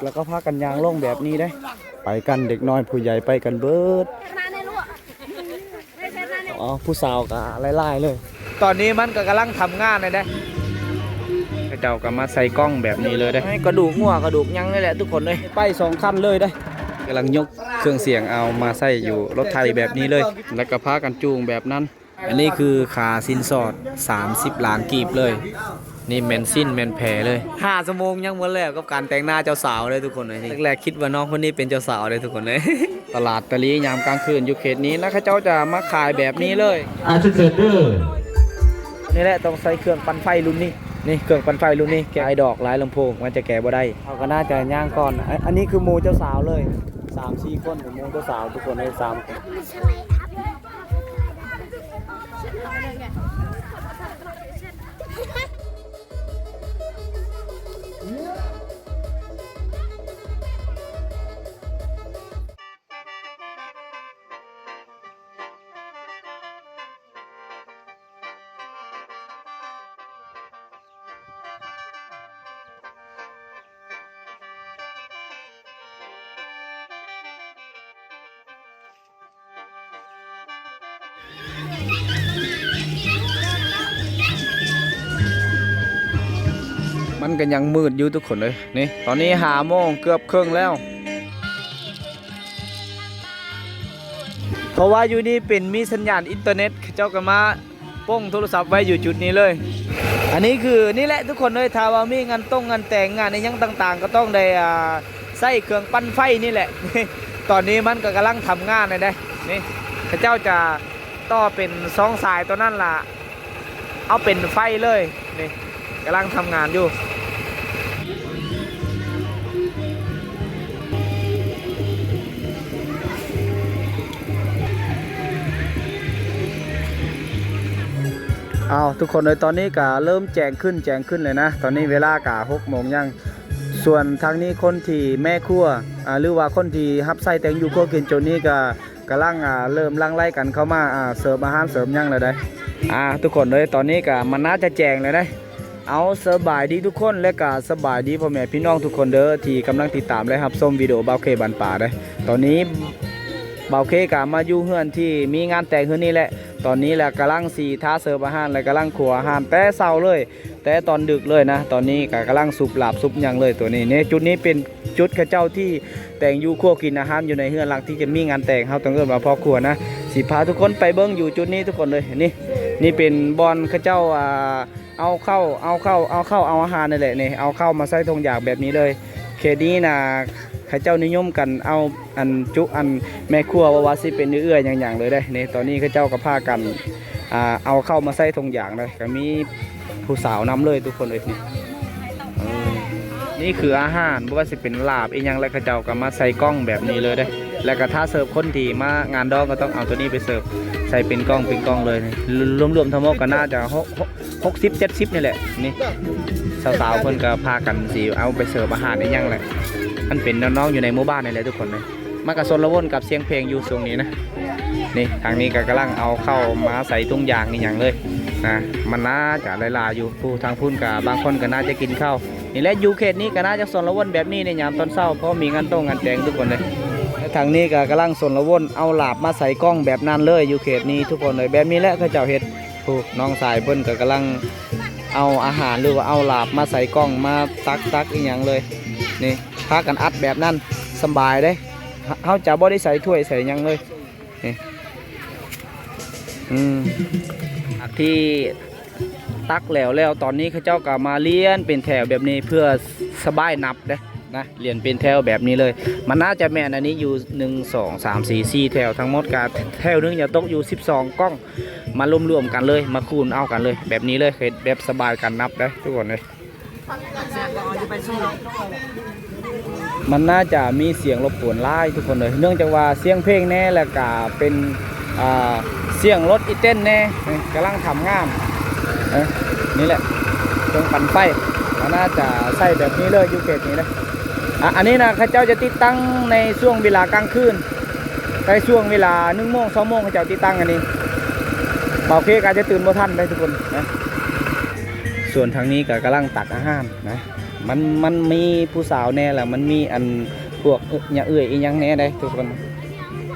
ແລ້ວກໍພາກັນຍ່າງລົງແບບນີ້ເດ້ ໄປກັນ ເດັກນ້ອຍຜູ້ໃຫຍ່ໄປກັນເບິດ. ອໍ ຜູ້ສາວກໍຫຼາຍໆເລີຍ. ຕອນນີ້ມັນກໍກຳລັງທຳງານເດ້ ເຂົາເຈົ້າກໍມາໃສ່ກ່ອງແບບນີ້ເລີຍເດ້ ໃຫ້ກະດູກງົວກະດູກຫຍັງນີ້ແຫຼະທຸກຄົນເອີຍ. ໄປສອງຄັນເລີຍເດ້ ກຳລັງຍົກເຄື່ອງສຽງເອົາມາໃສ່ຢູ່ລົດໄຖແບບນີ້ເລີຍ ແລ້ວກໍພາກັນຈູງແບບນັ້ນ. ອັນນີ້ຄືຄ່າສິນສອດສາມສິບລ້ານກີບເລີຍ. ນີ້ແມ່ນສິ້ນແມ່ນແພເລີຍ. ຫ້າຊົ່ວໂມງຍັງບໍ່ແລ້ວກັບການແຕ່ງໜ້າເຈົ້າສາວເດ້ທຸກຄົນເອີຍ. ແລກໆຄິດວ່ານ້ອງຄົນນີ້ເປັນເຈົ້າສາວເດ້ທຸກຄົນເອີຍ. ຕະຫຼາດຕະລີຍາມກາງຄືນຢູ່ເຂດນີ້ນະ ເຂົາເຈົ້າຈະມາຂາຍແບບນີ້ເລີຍ. ອ່າ ເຊີນເດີ. ນີ້ແຫຼະ ຕ້ອງໃຊ້ເຄື່ອງປັ່ນໄຟລຸ້ນນີ້. ນີ້ເຄື່ອງປັ່ນໄຟລຸ້ນນີ້ ແກະຫຼາຍດອກຫຼາຍລຳໂພງ ມັນຈະແກະບໍ່ໄດ້. ເຮົາກໍໜ້າຈະຍ່າງກ່ອນ. ອັນ ອັນນີ້ຄືໝູ່ເຈົ້າສາວເລີຍ ສາມສີ່ຄົນ ໝູ່ເຈົ້າສາວທຸກຄົນເລີຍ ສາມ ມັນກໍຍັງມືດຢູ່ທຸກຄົນເອີຍ. ນີ້ ຕອນນີ້ຫ້າໂມງເກືອບເຄິ່ງແລ້ວ ເພາະວ່າຢູ່ນີ້ເປັນມີສັນຍານອິນເຕີເນັດ ເຂົາເຈົ້າກໍມາ ປົງໂທລະສັບໄວ້ຢູ່ຈຸດນີ້ເລີຍ. ອັນນີ້ຄື ນີ້ແຫຼະທຸກຄົນເອີຍ ຖ້າວ່າມີງານຕົງງານແຕ່ງ ງານອີ່ຫຍັງຕ່າງໆ ກໍຕ້ອງໄດ້ ອ່າ ໃຊ້ເຄື່ອງປັ່ນໄຟນີ້ແຫຼະ. ຕອນນີ້ມັນກໍກຳລັງທຳງານເດ້ ນີ້ ເຂົາເຈົ້າຈະຕໍ່ເປັນສອງສາຍຕົວນັ້ນລະ ເອົາເປັນໄຟເລີຍ ນີ້ ກຳລັງທຳງານຢູ່. ອ້າວ ທຸກຄົນເອີຍ ຕອນນີ້ກະເລີ່ມແຈ້ງຂຶ້ນ ແຈ້ງຂຶ້ນແລ້ວນະ. ຕອນນີ້ເວລາກະຫົກໂມງຍັງ. ສ່ວນທາງນີ້ຄົນທີ່ແມ່ຄົວ ອາ ຫຼືວ່າຄົນທີ່ຮັບໃຊ້ແຕ່ງຢູ່ຄົວກິນໂຈນນີ້ກະ ກຳລັງ ອາ ເລີ່ມຫຼັ່ງໄຫຼກັນເຂົ້າມາ ອາ ເສີບອາຫານເສີບຫຍັງແລ້ວໃດ໋. ອາ ທຸກຄົນເອີຍ ຕອນນີ້ກະມັນໜ້າຈະແຈ້ງແລ້ວໃດ໋. ເອົາ ສະບາຍດີທຸກຄົນ ແລະກະສະບາຍດີພໍ່ແມ່ພີ່ນ້ອງທຸກຄົນເດີ ທີ່ກຳລັງຕິດຕາມ ແລະ ຮັບຊົມວິດີໂອບ່າວເຄບ້ານປ່າເດີ. ຕອນນີ້ບ່າວເຄກະມາຢູ່ເຮືອນທີ່ມີງານແຕ່ງເຮືອນນີ້ແຫຼະ. ຕອນນີ້ແຫຼະກຳລັງຊິທາເສີບອາຫານ ແລະ ກຳລັງຄົວອາຫານແຕ່ເຊົ້າເລີຍ ແຕ່ຕອນດຶກເລີຍນະ. ຕອນນີ້ກະກຳລັງສຸບລາບສຸບຫຍັງເລີຍ ໂຕນີ້. ນີ້ ຈຸດນີ້ເປັນ ຈຸດເຂົາເຈົ້າທີ່ແຕ່ງຢູ່ຄົວກິນອາຫານຢູ່ໃນເຮືອນຫຼັງທີ່ຈະມີງານແຕ່ງ ເຮົາຕ້ອງເອີ້ນວ່າຄອບຄົວນະ. ຊິພາທຸກຄົນໄປເບິ່ງຢູ່ຈຸດນີ້ທຸກຄົນເລີຍ. ນີ້ ນີ້ເປັນບ່ອນເຂົາເຈົ້າ ອ່າ ເອົາເຂົ້າ ເອົາເຂົ້າ ເອົາເຂົ້າ ເອົາອາຫານນີ້ແຫຼະ ນີ້ ເອົາເຂົ້າມາໃສ່ຖົງຢາງແບບນີ້ເລີຍ. ເຂດນີ້ນະ ເຂົາເຈົ້ານິຍົມກັນເອົາ ອັນ ຈຸ ອັນ ແມ່ຄົວ ບໍ່ວ່າຊິເປັນເອື້ອຍໆຫຍັງໆເລີຍເດ້. ນີ້ ຕອນນີ້ເຂົາເຈົ້າກໍພາກັນ ອ່າ ເອົາເຂົ້າມາໃສ່ຖົງຢາງເດ້ ກໍມີ ຜູ້ສາວນຳເລີຍທຸກຄົນເອີຍ. ນີ້ ເອີ ນີ້ຄືອາຫານ ບໍ່ວ່າຊິເປັນລາບອີ່ຫຍັງ ແລ້ວເຂົາເຈົ້າກໍມາໃສ່ກ່ອງແບບນີ້ເລີຍເດ້. ແລ້ວກໍຖ້າເສີບຄົນທີ່ມາງານດອງ ກໍຕ້ອງເອົາໂຕນີ້ໄປເສີບ ໃສ່ເປັນກ່ອງເປັນກ່ອງເລີຍ. ລວມໆທັງໝົດກໍໜ້າຈະຫົກ ຫົກ ຫົກສິບ ເຈັດສິບນີ້ແຫຼະ. ນີ້ ສາວໆເພິ່ນກໍພາກັນຊິເອົາໄປເສີບອາຫານອີ່ຫຍັງແຫຼະ. ມັນເປັນນ້ອງໆຢູ່ໃນໝູ່ບ້ານນີ້ແຫຼະທຸກຄົນເອີຍ. ມັນກໍຊົນລະວົນກັບສຽງເພງຢູ່ຊ່ວງນີ້ນະ. ນີ້ ທາງນີ້ກໍກຳລັງເອົາເຂົ້າມາໃສ່ຖົງຢາງອີ່ຫຍັງເລີຍນະ. ມັນໜ້າຈະຫຼາຍໆຢູ່ ຜູ້ທາງພຸ້ນກໍບາງຄົນກໍໜ້າຈະກິນເຂົ້າ. ນີ້ແຫຼະ ຢູ່ເຂດນີ້ກໍໜ້າຈະຊົນລະວົນແບບນີ້ໃນຍາມຕອນເຊົ້າ ເພາະມີງານໂຕງງານແຕ່ງທຸກຄົນເດ້. ທາງນີ້ກໍກຳລັງຊົນລະວົນເອົາລາບມາໃສ່ກ່ອງແບບນັ້ນເລີຍ ຢູ່ເຂດນີ້ທຸກຄົນເອີຍ. ແບບນີ້ແຫຼະເຂົາເຈົ້າເຮັດ. ຜູ້ນ້ອງຊາຍເພິ່ນກໍກຳລັງເອົາອາຫານ ຫຼືວ່າເອົາລາບມາໃສ່ກ່ອງ ມາຕັກຕັກອີ່ຫຍັງເລີຍ. ນີ້ ພາກັນອັດແບບນັ້ນ ສຳບາຍເດ້. ເຮົາຈະບໍ່ໄດ້ໃສ່ຖ້ວຍໃສ່ຫຍັງເລີຍ. ນີ້ ອືມ ອັດທີ່ຕັກແລ້ວແລ້ວ ຕອນນີ້ເຂົາເຈົ້າກໍມາລຽນເປັນແຖວແບບນີ້ ເພື່ອສະບາຍນັບເດ້ນະ ລຽນເປັນແຖວແບບນີ້ເລີຍ. ມັນໜ້າຈະແມ່ນອັນນີ້ຢູ່ ໜຶ່ງ ສອງ ສາມ ສີ່ ສີ່ແຖວ ທັງໝົດກໍແຖວໜຶ່ງຈະຕົກຢູ່ສິບສອງກ່ອງ ມາລວມໆກັນເລີຍ ມາຄູນເອົາກັນເລີຍ ແບບນີ້ເລີຍ. ເຮັດແບບສະບາຍການນັບເດ້ທຸກຄົນເອີຍ. ມັນໜ້າຈະມີສຽງລົບກວນຫຼາຍທຸກຄົນເອີຍ ເນື່ອງຈາກວ່າສຽງເພງແດ່ ແລ້ວກະເປັນ ອ່າ ສຽງລົດອີແຕນແດ່ ກຳລັງທຳງານ. ເອີ ນີ້ແຫຼະ ເຄື່ອງປັ່ນໄຟ ມັນໜ້າຈະໃຊ້ແບບນີ້ເລີຍ ຢູ່ເຂດນີ້ເດ້. ອ່າ ອັນນີ້ນະ ເຂົາເຈົ້າຈະຕິດຕັ້ງໃນຊ່ວງເວລາກາງຄືນ ໃນຊ່ວງເວລາໜຶ່ງໂມງ ສອງໂມງ ເຂົາເຈົ້າຕິດຕັ້ງອັນນີ້. ບ່າວເຄກອາດຈະຕື່ນບໍ່ທັນເດ້ທຸກຄົນນະ. ສ່ວນທາງນີ້ກໍກຳລັງຕັກອາຫານນະ. ມັນ ມັນມີຜູ້ສາວແດ່ ແລ້ວມັນມີອັນພວກຍາເອື້ອຍອີ່ຫຍັງແດ່ເດ້ທຸກຄົນ.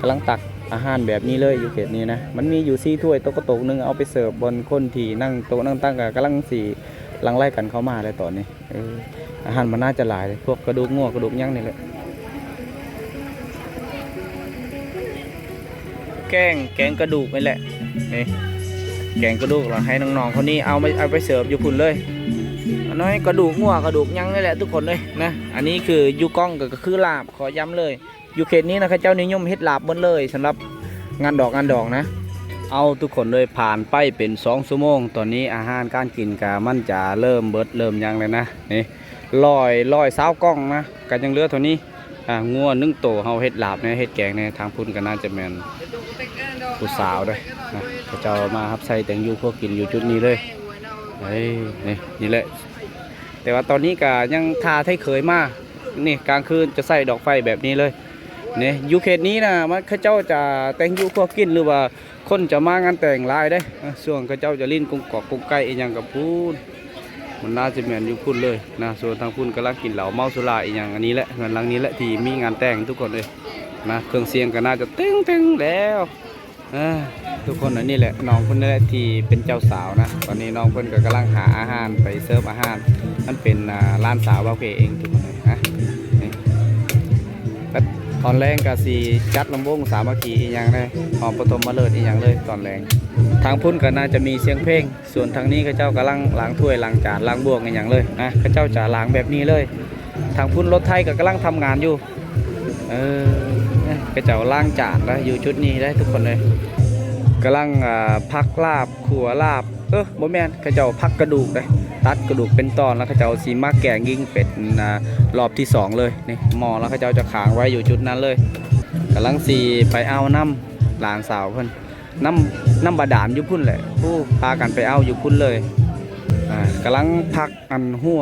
ກຳລັງຕັກອາຫານແບບນີ້ເລີຍຢູ່ເຂດນີ້ນະ. ມັນມີຢູ່ສີ່ຖ້ວຍ ໂຕະກະໂຕກໜຶ່ງ ເອົາໄປເສີບບ່ອນຄົນທີ່ນັ່ງໂຕະນັ່ງຕັ່ງ ກໍກຳລັງຊິຫຼັ່ງໄຫຼກັນເຂົ້າມາແລ້ວຕອນນີ້. ເອີ ອາຫານມັນໜ້າຈະຫຼາຍເດ້ ພວກກະດູກງົວກະດູກຫຍັງນີ້ແຫຼະ. ແກງ ແກງກະດູກນີ້ແຫຼະ ນີ້ ແກງກະດູກ ແລ້ວໃຫ້ນ້ອງໆຄົນນີ້ເອົາມາ ເອົາໄປເສີບຢູ່ພຸ້ນເລີຍ. ອັນນັ້ນກະດູກງົວກະດູກຫຍັງນີ້ແຫຼະທຸກຄົນເອີຍນະ. ອັນນີ້ຄືຢູ່ກ້ອງກໍ ກໍຄືລາບ ຂໍຢ້ຳເລີຍ. ຢູ່ເຂດນີ້ນະ ເຂົາເຈົ້ານິຍົມເຮັດລາບໝົດເລີຍ ສຳລັບງານດອກງານດອງນະ. ເອົາ ທຸກຄົນເອີຍ ຜ່ານໄປເປັນສອງຊົ່ວໂມງ ຕອນນີ້ອາຫານການກິນກະມັນຈະເລີ່ມເບິດເລີ່ມຫຍັງແລ້ວນະ. ນີ້ ຮ້ອຍ ຮ້ອຍຊາວກ່ອງນະ ກໍຍັງເຫຼືອເທົ່ານີ້. ອ່າ ງົວໜຶ່ງໂຕ ເຮົາເຮັດລາບແດ່ ເຮັດແກງແດ່. ທາງພຸ້ນກໍໜ້າຈະແມ່ນຜູ້ສາວເດ້ນະ ເຂົາເຈົ້າມາຮັບໃຊ້ແຕ່ງຢູ່ຄົວກິນຢູ່ຈຸດນີ້ເລີຍ. ເອີ ນີ້ ນີ້ແຫຼະ ແຕ່ວ່າຕອນນີ້ກໍຍັງຖ້າໄທເຂີຍມາ. ນີ້ ກາງຄືນຈະໃຊ້ດອກໄຟແບບນີ້ເລີຍ. ນີ້ ຢູ່ເຂດນີ້ນະ ມັນ ເຂົາເຈົ້າຈະແຕ່ງຢູ່ຄົວກິນ ຫຼືວ່າຄົນຈະມາງານແຕ່ງຫຼາຍເດ້. ເອີ ຊ່ວງເຂົາເຈົ້າຈະຫຼິ້ນກົງກອກກົງໄກ່ອີ່ຫຍັງກັບພຸ້ນ ມັນໜ້າຈະແມ່ນຢູ່ພຸ້ນເລີຍນະ. ສ່ວນທາງພຸ້ນກຳລັງກິນເຫຼົ້າເມົາສຸລາອີ່ຫຍັງ. ອັນນີ້ແຫຼະ ເຮືອນຫຼັງນີ້ແຫຼະທີ່ມີງານແຕ່ງທຸກຄົນເອີຍນະ. ເຄື່ອງສຽງກໍໜ້າຈະຕຶງໆແລ້ວ. ເອີ ທຸກຄົນ ອັນນີ້ແຫຼະ ນ້ອງເພິ່ນນີ້ແຫຼະທີ່ເປັນເຈົ້າສາວນະ. ຕອນນີ້ນ້ອງເພິ່ນກໍກຳລັງຫາອາຫານໄປເສີບອາຫານ. ມັນເປັນ ອ່າ ຫຼານສາວບ່າວເກເອງທຸກຄົນເອີຍນະ. ນີ້ ແລ້ວຕອນແລງກໍຊິຈັດລຳວົງສາມັກຄີອີ່ຫຍັງເດ້ ຮອບປະຖົມມະເລີດອີ່ຫຍັງເລີຍຕອນແລງ. ທາງພຸ້ນກໍໜ້າຈະມີສຽງເພງ. ສ່ວນທາງນີ້ເຂົາເຈົ້າກຳລັງລ້າງຖ້ວຍລ້າງຈານລ້າງບ່ວງອີ່ຫຍັງເລີຍນະ ເຂົາເຈົ້າຈະລ້າງແບບນີ້ເລີຍ. ທາງພຸ້ນລົດໄຖກໍກຳລັງທຳງານຢູ່. ເອີ ເຂົາເຈົ້າລ້າງຈານນະ ຢູ່ຈຸດນີ້ເດ້ທຸກຄົນເອີຍ. ກຳລັງ ອ່າ ພັກລາບ ຂົ້ວລາບ ເອີ ບໍ່ແມ່ນ ເຂົາເຈົ້າພັກກະດູກເດ້ ຕັດກະດູກເປັນຕອນ ແລ້ວເຂົາເຈົ້າຊິມາແກງຍິງເປັດ ອ່າ ລອບທີສອງເລີຍ. ນີ້ໝໍ້ ແລ້ວເຂົາເຈົ້າຈະຄ້າງໄວ້ຢູ່ຈຸດນັ້ນເລີຍ. ກຳລັງຊິໄປເອົານຳຫຼານສາວເພິ່ນ ນ້ຳ ນ້ຳບາດານຢູ່ພຸ້ນແຫຼະ. ໂອ້ ພາກັນໄປເອົາຢູ່ພຸ້ນເລີຍ. ອ່າ ກຳລັງພັກອັນຫົວ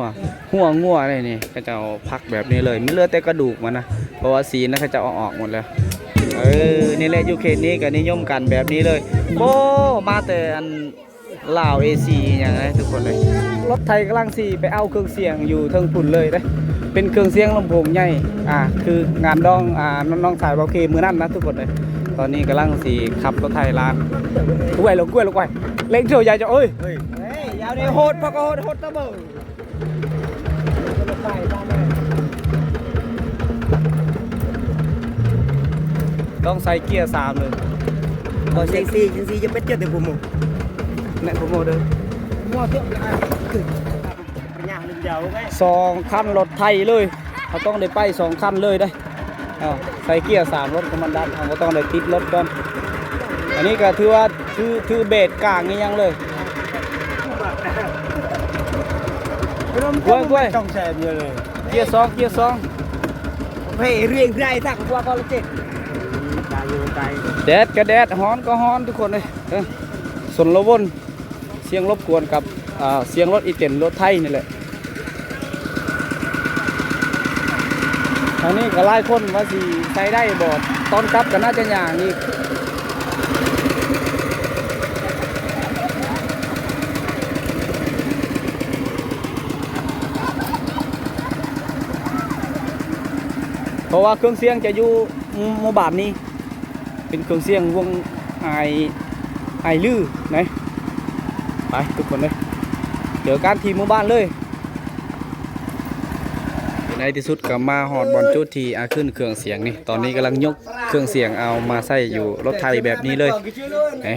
ຫົວງົວເດ້ນີ້ ເຂົາເຈົ້າພັກແບບນີ້ເລີຍ. ມີເຫຼືອແຕ່ກະດູກມັນນະ ເພາະວ່າຊີ້ນນະ ເຂົາເຈົ້າເອົາອອກໝົດແລ້ວ. ເອີ ນີ້ແຫຼະ ຢູ່ເຂດນີ້ກໍນິຍົມກັນແບບນີ້ເລີຍ. ໂອ້ ມາແຕ່ອັນລາວເອຊີອີ່ຫຍັງນະທຸກຄົນເອີຍ. ລົດໄຖກຳລັງຊິໄປເອົາເຄື່ອງສຽງຢູ່ເທິງພຸ້ນເລີຍເດ້. ເປັນເຄື່ອງສຽງລຳໂພງໃຫຍ່ ອ່າ ຄືງານດອງ ອ່າ ນ້ອງຊາຍບ່າວເຄມື້ນັ້ນນະທຸກຄົນເອີຍ. ຕອນນີ້ກຳລັງຊິຂັບລົດໄຖລານ ກ້ວຍລົງ ກ້ວຍລົງ ກ້ວຍ ເລັ່ງເທື່ອໃຫຍ່ເຈົ້າເອີຍ. ເຮີ້ຍ ເຮີ້ຍ ຢ່າໄດ້ໂຫດ ພວກກໍໂຫດ ໂຫດຕະເບີ ຕ້ອງໃສ່ເກຍສາມເລີຍ. ບໍ່ ເຊັກຊີ ເຊັກຊີ ຢ່າໄປເຈັບເດີ ໂປຣໂມດ ແນະ ໂປຣໂມດເດີ. ສອງຄັນລົດໄຖເລີຍ ເຮົາຕ້ອງໄດ້ໄປສອງຄັນເລີຍເດ້. ເອົາ ໃສ່ເກຍສາມ ລົດກໍມັນດັນ ເຮົາບໍ່ຕ້ອງໄດ້ຕິດລົດກ່ອນ. ອັນນີ້ກໍຖືວ່າ ຖື ຖືເບດກາງອີ່ຫຍັງເລີຍ. ກ້ວຍ ກ້ວຍ ຕ້ອງແຊມເຍອະເລີຍ. ເກຍສອງ ເກຍສອງ ເພ ຮຽງໄດ້ທັກກວ່າກໍລະເຈັດ. ແດດກໍແດດ ຮ້ອນກໍຮ້ອນ ທຸກຄົນເອີຍ. ເອີ ຊົນລະວົນ ສຽງລົບກວນກັບ ອ່າ ສຽງລົດອີເຕັນ ລົດໄຖນີ້ແຫຼະ. ທາງນີ້ກໍຫຼາຍຄົນວ່າຊິໃຊ້ໄດ້ບໍ່ ຕອນກັບກໍໜ້າຈະຍ່າງອີກ ເພາະວ່າເຄື່ອງສຽງຈະຢູ່ໝູ່ບ້ານນີ້. ເປັນເຄື່ອງສຽງວົງອ້າຍ ອ້າຍລືນະ. ໄປທຸກຄົນເອີຍ ເຈີກັນທີ່ໝູ່ບ້ານເລີຍ. ໃນທີ່ສຸດກໍມາຮອດບ່ອນຈຸດທີ່ອາຂຶ້ນເຄື່ອງສຽງນີ້. ຕອນນີ້ກຳລັງຍົກເຄື່ອງສຽງເອົາມາໃສ່ຢູ່ລົດໄຖແບບນີ້ເລີຍ. ເອີ